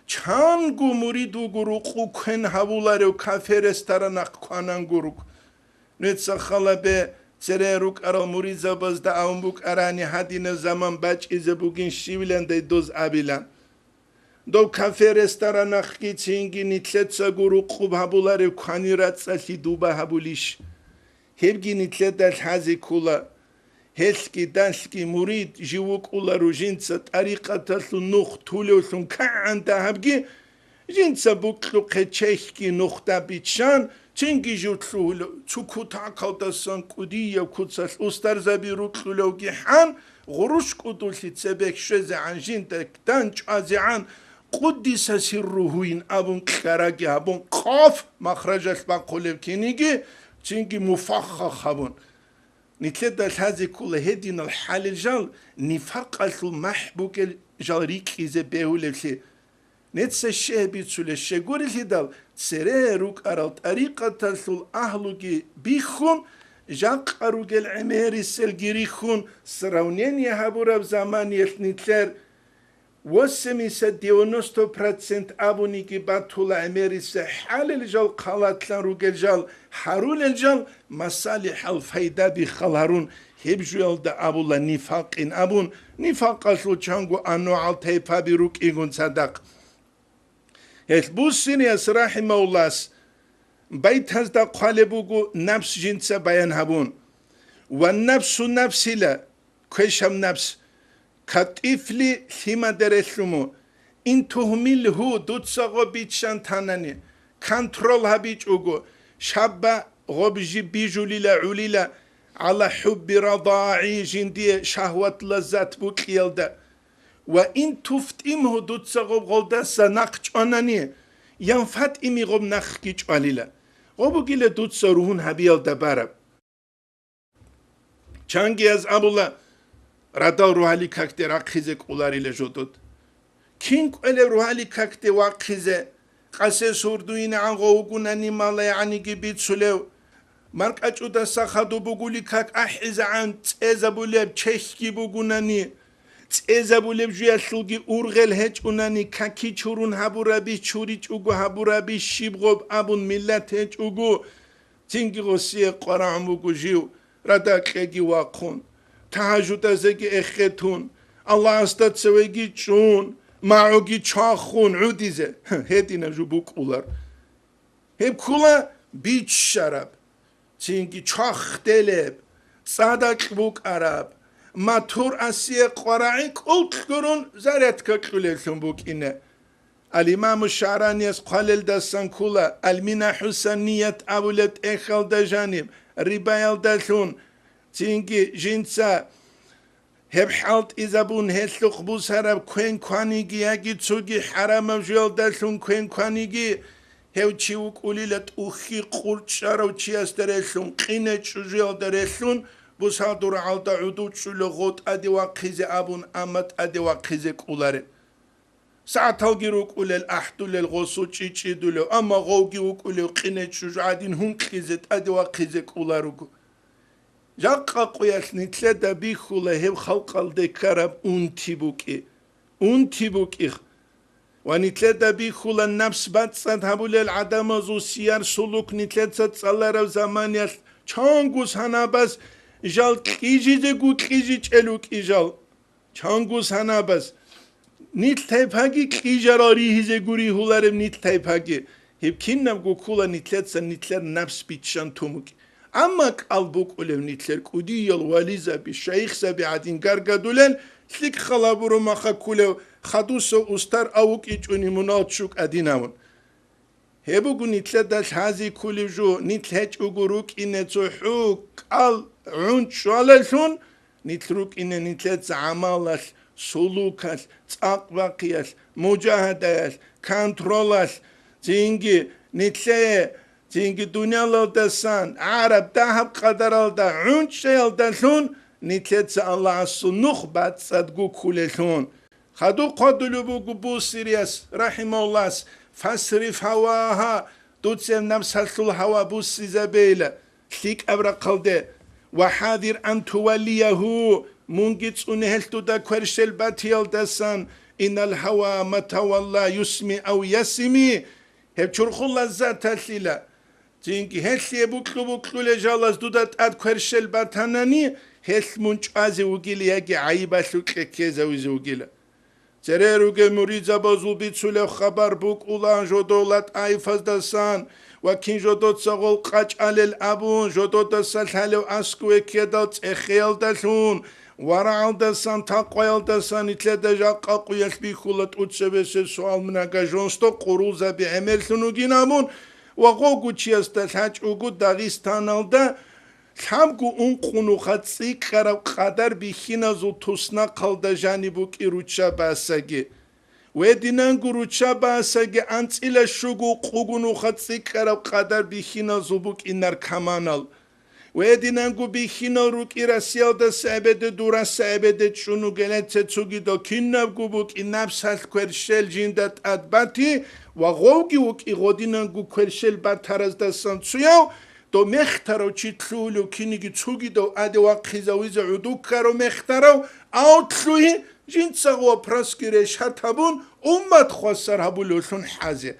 Чанго мурид вуго рукъу квен гьавуларев кафе-ресторанахъ квананго руго. Нуца халабе цере рукӀарал муридзабазда абун букӀарани гьадинаб заман бачӀизе бугин щивиландай доз абилан. Дов кафе-ресторанахъги цинги нилъецаго рукъуб гьабуларев квани рацӀцӀалъи дуба гьабулищ? Гьебги нилъеда лъазе ккола. Гьелъги далъги мурид жив вукӀула ружинца тӀарикъаталъун нух тулевлъун кагӀан дагьабги, жинца букьухъе чехьги нухда биччан, цинги жив лъугьула, цо кутакалдасан кӀудияв куцалъ устарзаби рукьулевги хӀан, гъурущ кӀудулъи цебе щвезегӀан жинда данчӀвазегӀан, къуддиса сирругьуин абун кьараги гьабун, къаф махражалъ бахъулев киниги, цинги муфаххах гьабун. Нилъеда лъазе ккола гьединал хӀалел жал, нифакъалъул махӀ бугел жал рикӀкӀизе бегьулевлъи. Нуца щай бицулеб щегурелъидал, цере рукӀарал тӀарикъаталъул агьлуги бихьун, жакъа ругел гӀемериселги рихьун, сравнение гьабураб заманиялъ нилъер восемьдесят-девяносто процент абуниги батула гӀемерисе хӀалел жал, халатлъан ругел жал, гьарулел жал, масалихӀал пайдаби хал гьарун, гьеб жуялда абула нифакъин абун, нифакъалъул чанго аногӀал тайпаби рукӀигун цадахъ. Гьелъ Бусириялъ рахӀимагьуллагьас байтазда хъвалеб буго напс жинца баян гьабун. Ва нафсу нафсила, квешаб нафс, катӀифли лъимаде релълъумо. Ин тугьмилгьу, дуца гъоб биччан танани, контрол гьабичӀого, шабба гъоб жиб бижулила гӀулила, гӀала хӀубби радагӀи, жиндие шагьват-лаззат букьиялда. Ва ин туфтӀимгьу, дуца гъоб гъолдаса нахъ чӀванани, янфатӀими, гъоб нахъги чӀвалила. Гъоб бугила дуца ругьун гьабиялда бараб. Чангияз абула, радал рогьалил какде рахъизе кӀоларила жодод. Кин кӀвелев рогьалил какде вахъизе, къасес гьурдуйинегӀан гъов вугунани, малаягӀаниги бицулев, маркӀачӀудаса хадуб бугулил как ахӀизегӀан цӀезабулеб чехьги бугунани, цӀезабулеб жуялъулги ургъел гьечӀунани, каки чурун гьабураби, чуричӀого гьабураби, щиб гъоб абун миллат гьечӀого, цинги гъосие къварагӀун вуго жив, радакьеги вахъун, тагьажудазеги эхетун, Аллагьасда цевеги чӀун, магӀуги чвахун гӀудизе. Гьединаб жо букӀулар. Гьеб ккула биччараб, цинги чвахделеб, цӀадакь букӀараб, матур асие къварагӀи кӀулт гурун зарядка кьулевлъун букӀине. Ал-Имаму ШагӀранияс хъвалелдасан ккула, Ал-Минаху Саният абулеб тӀехьалда жаниб, рибаялдалъун, цинги жинца гьеб хӀалтӀизабун, гьелъухъ бусараб квен кваниги яги цоги хӀарамаб жуялдалъун квен кваниги, гьев чи вукӀулила тӀухьги къурчӀарав чиясда релълъун, къинечӀо жуялда релълъун, бусалдургӀалда гӀодов чӀула гъо тӀаде вахъизе абун, амма тӀаде вахъизе кӀолареб. СагӀаталги рукӀулел, ахӀдулел, гъосул чӀичӀидулев, амма гъовги вукӀулев къинечӀужу гӀадин гьункьизе тӀаде вахъизе кӀоларуго. Жакъа къуялъ нитлъеда бихьула гьеб халкъалде ккараб унти букӀи. Унти букӀи. Ва нитлъеда бихьула напс бацӀцӀад гьабулел гӀадамазул сияр-сулук нитлъеца цӀалараб заманиялъ чангу санабаз жал кьижизего кьижичӀел рукӀи жал. Чангу санабаз. Нилъ тайпаги кьижарал ригьизе гури гьулареб нилъ тайпаги. Гьеб кинабго ккула нилъеца нилъер напс биччан тун букӀи. Амма кӀал букӀулев нилъер кӀудиял вализаби, шайихзаби гӀадин гаргадулел, лъикӀ халабуру маха ккулев хадусав устар авукӀичӀуни мунал чукӀадинавун. Гьеб буго нилъеда лъази ккулев жо, нилъ гьечӀого рукӀине цохӀу кӀал гӀунчӀчӀвалалъун, нилъ рукӀине нилъеца гӀамалалъ, сулукалъ, цӀакъ бахъиялъ, мужагьадаялъ, контролалъ, цинги нилъее, цинги дуниялалдасан гӀараб дагьаб къадаралда гӀунчӀчӀаялдалъун нилъеца Аллагьасул нух бацӀцӀадго ккулелъун. Хадуб хъвадулеб буго Бусирияс, рахӀимагьуллагьас, «Фасриф гьавагьа», дуца напсалъул гьава буссизабейила, лъикӀаб рахъалде, «ва хӀазир ан туваллиягьу», мунги цӀуне гьелъ дуда кверщел батиялдасан, «иннал гьава ма тавалла юсми ав ясими», гьеб чурхул лаззаталъила. Цинги гьелъие букьу-букьулел жалаз дуда тӀад кверщел батанани, гьелъ мун чӀвазе вугила яги гӀайибалъул кьеккезавизе вугила. Цере ругел муридзабазул бицулеб хабар букӀула жодола тӀаифаздасан ва кин жодоца гъол къачӀалел абун, жододаса лъалев аскӀове ккедал цӀехеялдалъун, варагӀалдасан, такъваялдасан нилъеда жакъа къуялъ бихьула тӀуцебесеб суал мунага жонсто къурулзаби гӀемерлъун вугин абун, ва гъовгучиясда лъачӀого Дагъистаналда лъабго ункъо нуха цӀикӀкӀараб къадар бихьиназул туснахъалда жаниб букӀи ручча басаги. Гьединанго ручча басаги анцӀила щуго къуго нуха цӀикӀкӀараб къадар бихьиназул букӀи наркоманал. Гьединанго бихьинал рукӀи Россиялдаса эбеде дураса эбеде чӀун вугелан цецогидал кинабго букӀи напсалъ кверщел жинда тӀад бати ва гъовги вукӀи гъодинанго кверщел батараздасан цуяв, дов мехтарав чи лъугьулев киниги цугидав аде вахъизавизе гӀуду ккарав мехтарав, ав лъугьи, жинцаго вопросги решат гьабун, уммат хвасар гьабулевлъун хӀазе.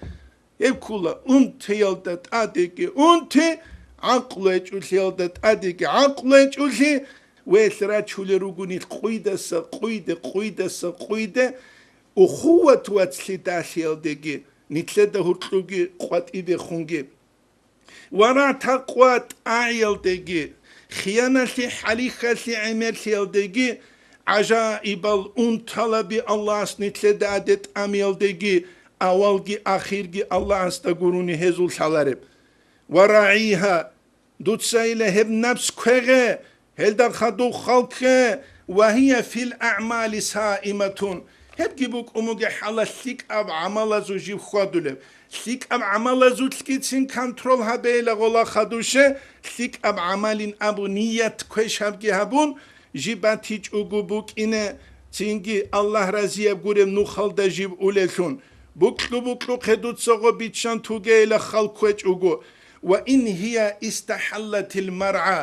Гьеб ккула унтиялда тӀадеги унти, гӀакълу гьечӀолъиялда тӀадеги гӀакълу гьечӀолъи, велъ рачулел ругони къуйдаса къуйде, къуйдаса къуйде, ухуват вацлъи далъиялдеги, нилъеда гьуркьуги къватӀибехунги. Вара такъва тӀагӀиялдеги, хияналъи, хӀалихьалъи гӀемерлъиялдеги, гӀажаибал унталаби Аллагьас нилъеда гьаде тӀамиялдеги, авалги ахирги Аллагьасда гурони гьезул лъалареб. Ва рагӀигьа, дуцайила гьеб напс квегъе, гьелда хадуб халкъе, ва гьия фил агӀмали саиматун. Гьебги букӀун бугеб хӀалалъ лъикӀаб гӀамалазул жив хьвадулев. ЛъикӀаб гӀамалазулъгицин контрол гьабейила гъола хадуше, лъикӀаб гӀамалин абу ният квешабги гьабун, жиб батичӀого букӀине, цинги Аллагь разияб гуреб нухалда жиб улеллъун. Букьу-букьухъе дуца гъо биччан тугейила хал кквечӀого. Ва ин гьия истахӀаллатил маргӀа,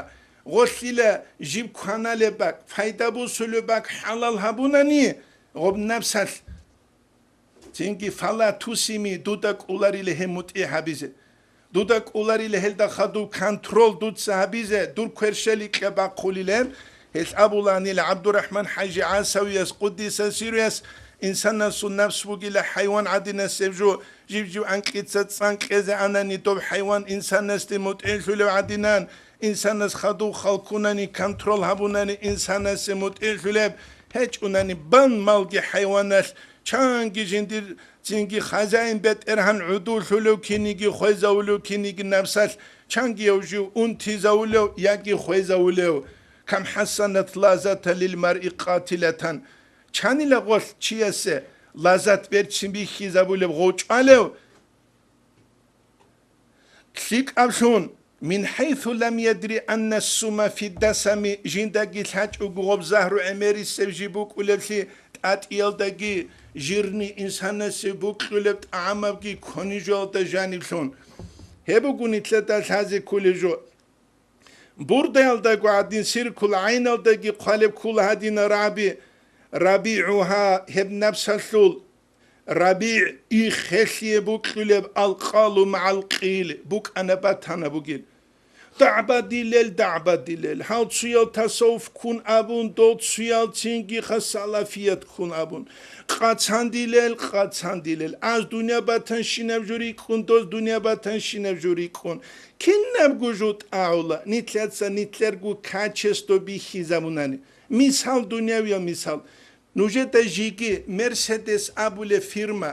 гъолъила жиб кваналеб бакӀ, пайда бусулеб бакӀ хӀалал гьабунани, гъоб напсалъ. Цинги фала тусими, дуда кӀоларила гьеб мутӀигӀ гьабизе. Дуда кӀоларила гьелда хадуб контрол дуца гьабизе, дур кверщел икьа бахъулилеб. Гьелъ абуланила ГӀабдурахӀман ХӀажи ГӀасавияс, къуддиса сирруяс, инсанасул напс бугила хӀайван гӀадинасеб жо, жив-жив анкьица цӀан кьезе анани, доб хӀайван инсанасде мутӀигӀлъулев гӀадинан, инсанас хадуб халкунани, контрол гьабунани, инсанасе мутӀигӀлъулеб гьечӀунани, бан малги хӀайваналъ чанги жиндир цинги хазаин бетӀергьан гӀодулъулев киниги хвезавулев киниги напсалъ чангияв жив унтизавулев яги хвезавулев, кам хӀассанат лазата лил маръи къатилатан, чанила гъолъ чиясе лазат берцин бихьизабулеб гъов чӀвалев, лъикӀаблъун, мин хӀайсу лам ядри анна ссума фи ддасами, жиндаги лъачӀого гъоб загьру гӀемерисев жиб букӀулеблъи тӀатӀиялдаги, жирни инсанасе букьулеб тӀагӀамабги ккони жоялда жаниблъун. Гьеб буго нилъеда лъазе кколеб жо. Бурдаялдаго гӀадин, сиркул гӀайналдаги хъвалеб ккола гьадинаб рагӀаби, рабигӀугьа, гьеб напсалъул РабигӀ, их хелъие букьулеб алкъалу магӀал къил букӀана батана бугел. ДагӀбадилел, дагӀбадилел, гьал цуял тасаввуф ккун абун, дол цуял цинги хасалафият ккун абун. Къацандилел, къацандилел, аз дунъя батанщинаб жо рикӀкӀун, доз дунъя батанщинаб жо рикӀкӀун. Кинабго жо тӀагӀула, нилъеца нилъерго качество бихьизабунани. Мисал, дунъявиял мисал. Нужеда жеги Мерседес абулеб фирма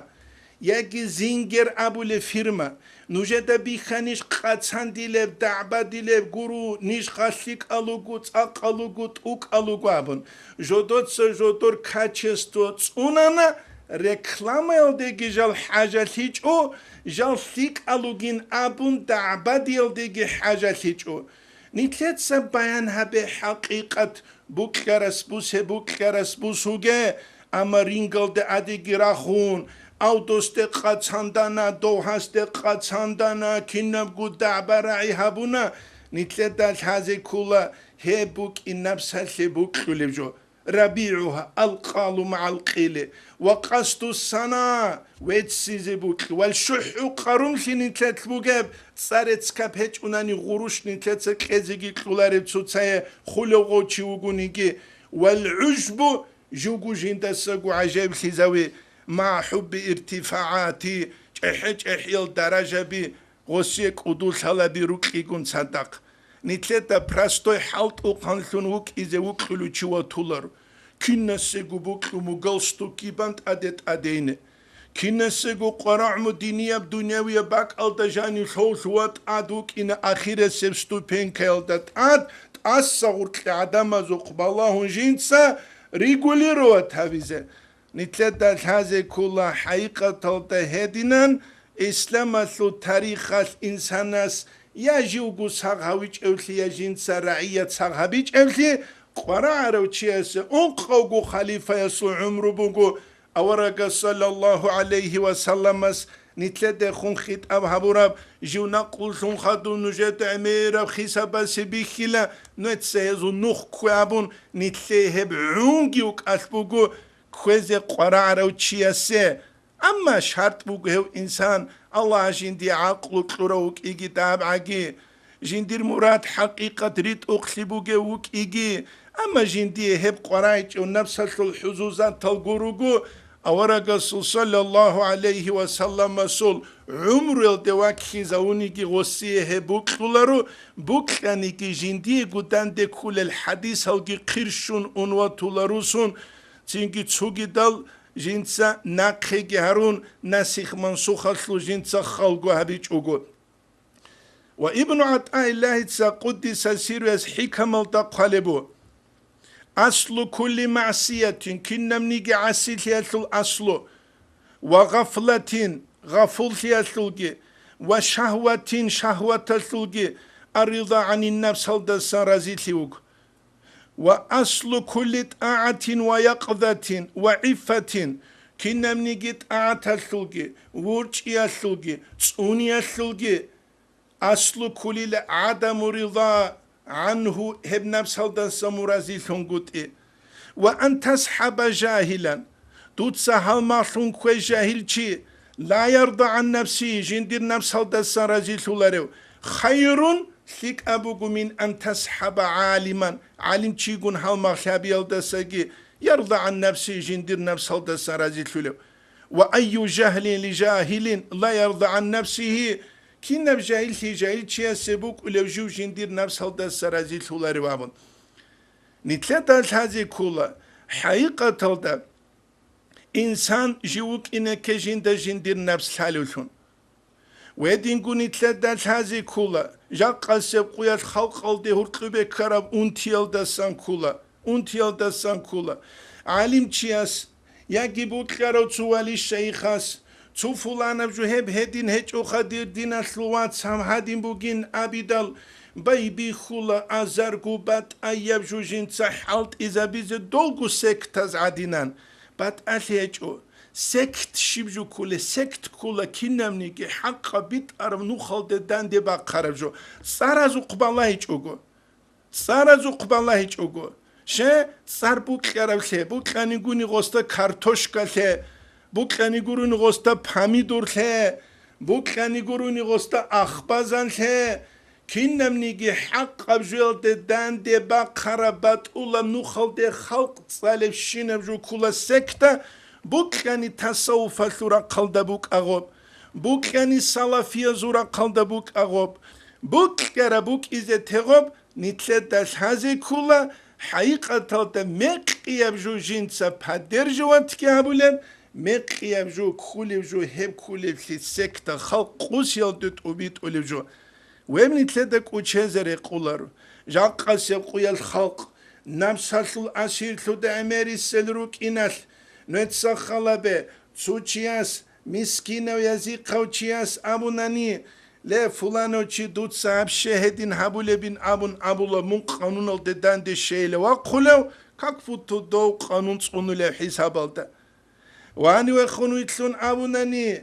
яги Зингер абулеб фирма, нужеда бихьанищ къацандилеб, дагӀбадилеб гуро, ниж халлъикӀал руго, цӀакъал руго, тӀукӀал руго абун. Жодоца жодор качество цӀунана, рекламаялдеги жал хӀажалъичӀо, жал лъикӀал ругин абун дагӀбадиялдеги хӀажалъичӀо. Нилъеца баян гьабе хӀакъикъат, букьарас бусе, букьарас бусуге, амма рингалде гӀадиги рахун, авдосде къацандана, довгьасде къацандана, кинабго дагӀба-рагӀи гьабуна, нилъеда лъазе ккола гьеб букӀин напсалъе букьулеб жо. РабигӀугьа алкъалу магӀал къили ва къасду сана, веццизе букьи, вал шухӀу къарумлъи нилъелъ бугеб, цӀарецкаб гьечӀунани гъурущ нилъеца кьезеги кьолареб цоцае хулев гъов чи вугониги, вал гӀужбу, живго жиндасаго гӀажаиблъизави, ма хӀубби иртифагӀати, чӀехӀе-чӀехӀиял даражаби, гъосие кӀудулъалаби рукьигун цадахъ. Нилъеда простой хӀалтӀухъанлъун вукӀизе вукьулев чи ватуларо. Кинасего букьу му галстукги бан тӀаде-тӀадейне. Кинасего къварагӀму динияб дунявияб бакӀалда жанив лъовлъуа тӀад вукӀина ахирасеб ступенькаялда тӀад, тӀаса гъуркьи гӀадамазухъ балагьун жинца регулировать гьавизе. Нилъеда лъазе ккола хӀакъикъаталда гьединан, исламалъул тарихалъ инсанас я живго сагъ гьавичӀевлъи, я жинца рагӀият сагъ гьабичӀевлъи, къварагӀарав чиясе ункъавго халифаясул гӀумру буго, аварагас саллаллагьу гӀалайгьи ва салламас нилъедехун хитӀаб гьабураб, жив накълулъун хадуб нужеда гӀемераб хисабасе бихьила, нуеца гьезул нух ккве абун, нилъее гьеб гӀунги вукӀалъ буго, кквезе къварагӀарав чиясе. Амма шартӀ буго гьев инсан Аллагь жиндие гӀакълу кьурав вукӀиги дагьабгӀаги, жиндир мурад хӀакъикъат ритӀухълъи бугев вукӀиги, амма жиндие гьеб къварагӀичӀев напсалъул хӀузузатал гуруго, Аварагасул саллаллагьу гӀалайгьи ва салламасул гӀумруялде ваккизавуниги гъосие гьеб букьуларо, букьаниги жиндиего данде кколел хӀадисалги хъирщун унватуларусун, цинги цогидал жинца нахъеги гьарун, насих-мансухалъул жинца халго гьабичӀого. Ва Ибну ГӀатаиллагьица, къуддиса сирругьу, хӀикамалда хъвалеб буго: «Аслу кулли магӀсиятин», кинабниги гӀасилъиялъул аслу, «ва гъафлатин», гъафуллъиялъулги, «ва шагьватин», шагьваталъулги, «ар-рида гӀанин-нафсалдасан разилъи вуго. «Ва аслу кулли тӀагӀатин ва якъзатин ва гӀиффатин», кинабниги тӀагӀаталъулги, ворчӀиялъулги, цӀуниялъулги, «аслу кулил гӀадаму рида гӀангьу», гьеб напсалдаса мун разилъунгутӀи. «Ва ан тасхӀаба жагьилан», дуца гьалмагълъун ккве жагьилчи, «ла ярда гӀан нафсигьи», жиндир напсалдасан разилъуларев, «хайрун», лъикӀаб буго, «мин ан тасхӀаба гӀалиман», гӀалимчигун гьалмагълъи гьабиялдасаги, «ярда гӀан нафсигьи», жиндир напсалдасан разилъулев. «Ва айю жагьлин ли жагьилин ла ярда гӀан нафсигьи», кинаб жагьиллъи жагьилчиясе букӀулев жив жиндир напсалдаса разилъуларев абун. Нилъеда лъазе ккола, хӀакъикъаталда инсан жив вукӀине кке жинда жиндир напс лъалевлъун. Гьединго нилъеда лъазе ккола, жакъасеб къуялъ халкъалде гьуркьубе ккараб унтиялдасан ккола, унтиялдасан ккола. ГӀалимчияс яги букьарав цо вали-шайихас, цо фуланаб жо гьеб гьедин гьечӀоха дир диналъул вац, гьаб гьадин бугин абидал, байбихьула азарго батӀаяб жо жинца хӀалтӀизабизе долго сектаз гӀадинан. БатӀалъи гьечӀо. Сект щиб жо кколе? Сект ккола кинабниги хӀакъаб битӀараб нухалде данде бахъараб жо. ЦӀаразухъ балагьичӀого. ЦӀаразухъ балагьичӀого. Ще цӀар букьараблъе, букьани гуни гъоста картошкалъе, букьани гуруни гъоста помидорлъе, букьани гуруни гъоста ахбазанлъе, кинабниги хӀакъаб жоялде данде бахъараб батӀулаб нухалде халкъ цӀалебщинаб жо ккола секта, букьани тасаввуфалъул рахъалда букӀа гъоб, букьани салафиязул рахъалда букӀа гъоб, букьараб букӀизе те гъоб, нилъеда лъазе ккола, хӀакъикъаталда мекъияб жо жинца поддерживатьги гьабулеб, мекъияб жо кколеб жо гьеб кколеблъи секта халкъ къусиялде тӀубитӀулеб жо. Гьеб нилъеда кӀочезе рекъоларо. Жакъасеб къуялъ халкъ, напсалъул асирлъуда гӀемерисел рукӀиналъ, нуца халабе, цо чияс, мискинав язихъав чияс абунани: «Ле, фуланав чи, дуца гьаб щай гьедин гьабулебин», абун абула, мун къануналде данде щайила вахъулев, как будто дов къанун цӀунулев хӀисабалда. Вани вехун вилълъун абунани,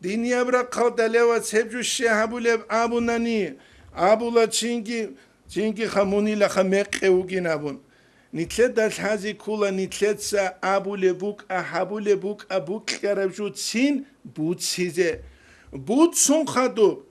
динияб рахъалда: «Ле, вац, гьеб жо щай гьабулеб», абунани, абула, цинги, цинги хамунилаха мекъи вугин абун. Нилъеда лъазе ккола, нилъеца абулеб букӀа, гьабулеб букӀа, букьараб жо цин буцизе. Буцун хадуб.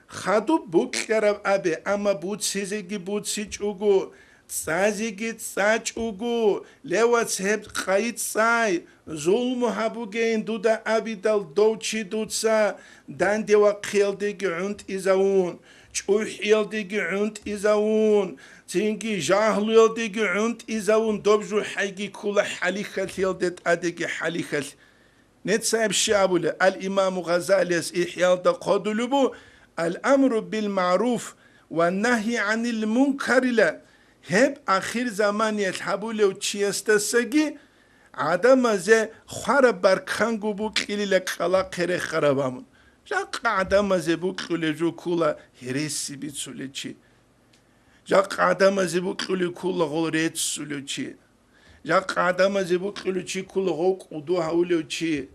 Хадуб букьараб абе, амма буцизеги буцичӀого, цӀазеги цӀачӀого, ле, вац, гьеб къайи цӀай, зулму гьабугейин дуда абидал, дов чи дуца данде вахъиялдеги гӀунтӀизавун, чӀухӀиялдеги гӀунтӀизавун, цинги жагьлуялдеги гӀунтӀизавун, доб жо хӀайги ккола хӀалихьалъиялде тӀадеги хӀалихьалъ. Нецаяб щиб абулеб, ал-Имаму Гъазалияс ИхӀялда хъодулеб бу: «Ал-амру бил-магӀруф ва нагьи гӀанил мункарила», гьеб ахирзаманиялъ гьабулев чиясдасаги гӀадамазе хвараб барканго букьилила кӀкӀалахъе рехараб абун. Жакъа гӀадамазе букьулев жо ккола гьереси бицулев чи. Жакъа гӀадамазе букьулев ккола гъол реццулев чи. Жакъа гӀадамазе букьулев чи ккола гъов кӀуду гьавулев чи.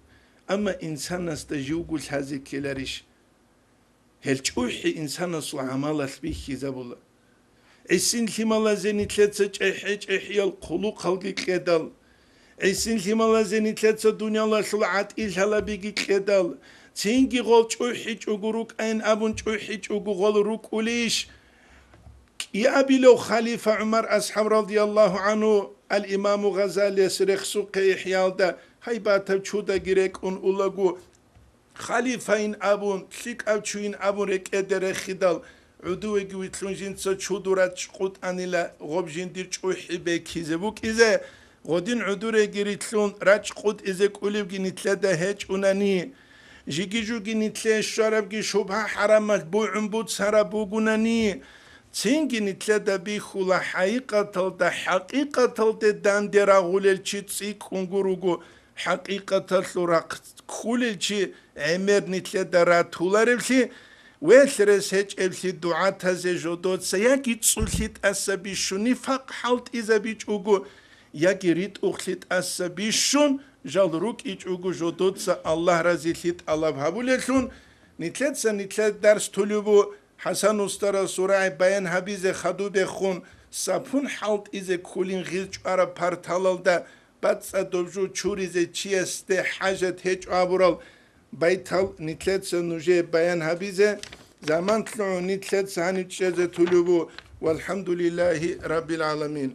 Амма инсанасда живго лъазе ккеларищ? Гьел чӀухӀи инсанасул гӀамалалъ бихьизабула. ГӀисин лъималазе нилъеца чӀехӀе-чӀехӀиял хъулухъалги кьедал, гӀисин лъималазе нилъеца дуниялалъул гӀатӀи лъалабиги кьедал, цинги гъол чӀухӀичӀого рукӀайин абун чӀухӀичӀого гъол рукӀулищ? КӀиабилев халифа ГӀумар асхӀаб радияллагьу гӀанхӀу ал-Имаму Гъазалияс рехсухъе ИхӀялда гьайбатаб чудаги рекӀун улаго, халифайин абун, лъикӀав чуйин абун рекӀеде рехидал, гӀодовеги вилълъун жинца чудур рачӀкъутӀанила гъоб жиндир чӀухӀи бекизе букӀизе, гъодин гӀодореги рилълъун рачӀкъутӀизе кӀолебги нилъеда гьечӀунани. Жиги-жуги нилъее щварабги шубгьа-хӀарамалъ бугӀун буцараб бугунани, цинги нилъеда бихьула хӀакъикъаталда, хӀакъикъаталде данде рагъулел чи цӀикӀкӀунго руго, хӀакъикъаталъул рахъ ккулел чи гӀемер нилъеда ратуларевлъи, велъ рес гьечӀеблъи дугӀатазе жодоца яги цӀулъи тӀаса бищун нифакъ хӀалтӀизабичӀого, яги ритӀухълъи тӀаса бищун жал рукӀичӀого жодоца Аллагь разилъи тӀалаб гьабулеллъун, нилъеца нилъер дарс тулеб бу, ХӀасан устарас сурагӀи баян гьабизе хадубехун, сапун хӀалтӀизе кколин гъил чӀвараб парталалда бацӀцӀадаб жо чуризе чиясде хӀажат гьечӀо абурал байтал нилъеца нужее баян гьабизе, заман лъугӀун нилъеца гьанив чӀезе тулеб бу, валхӀамдулиллагьи раббил гӀаламин.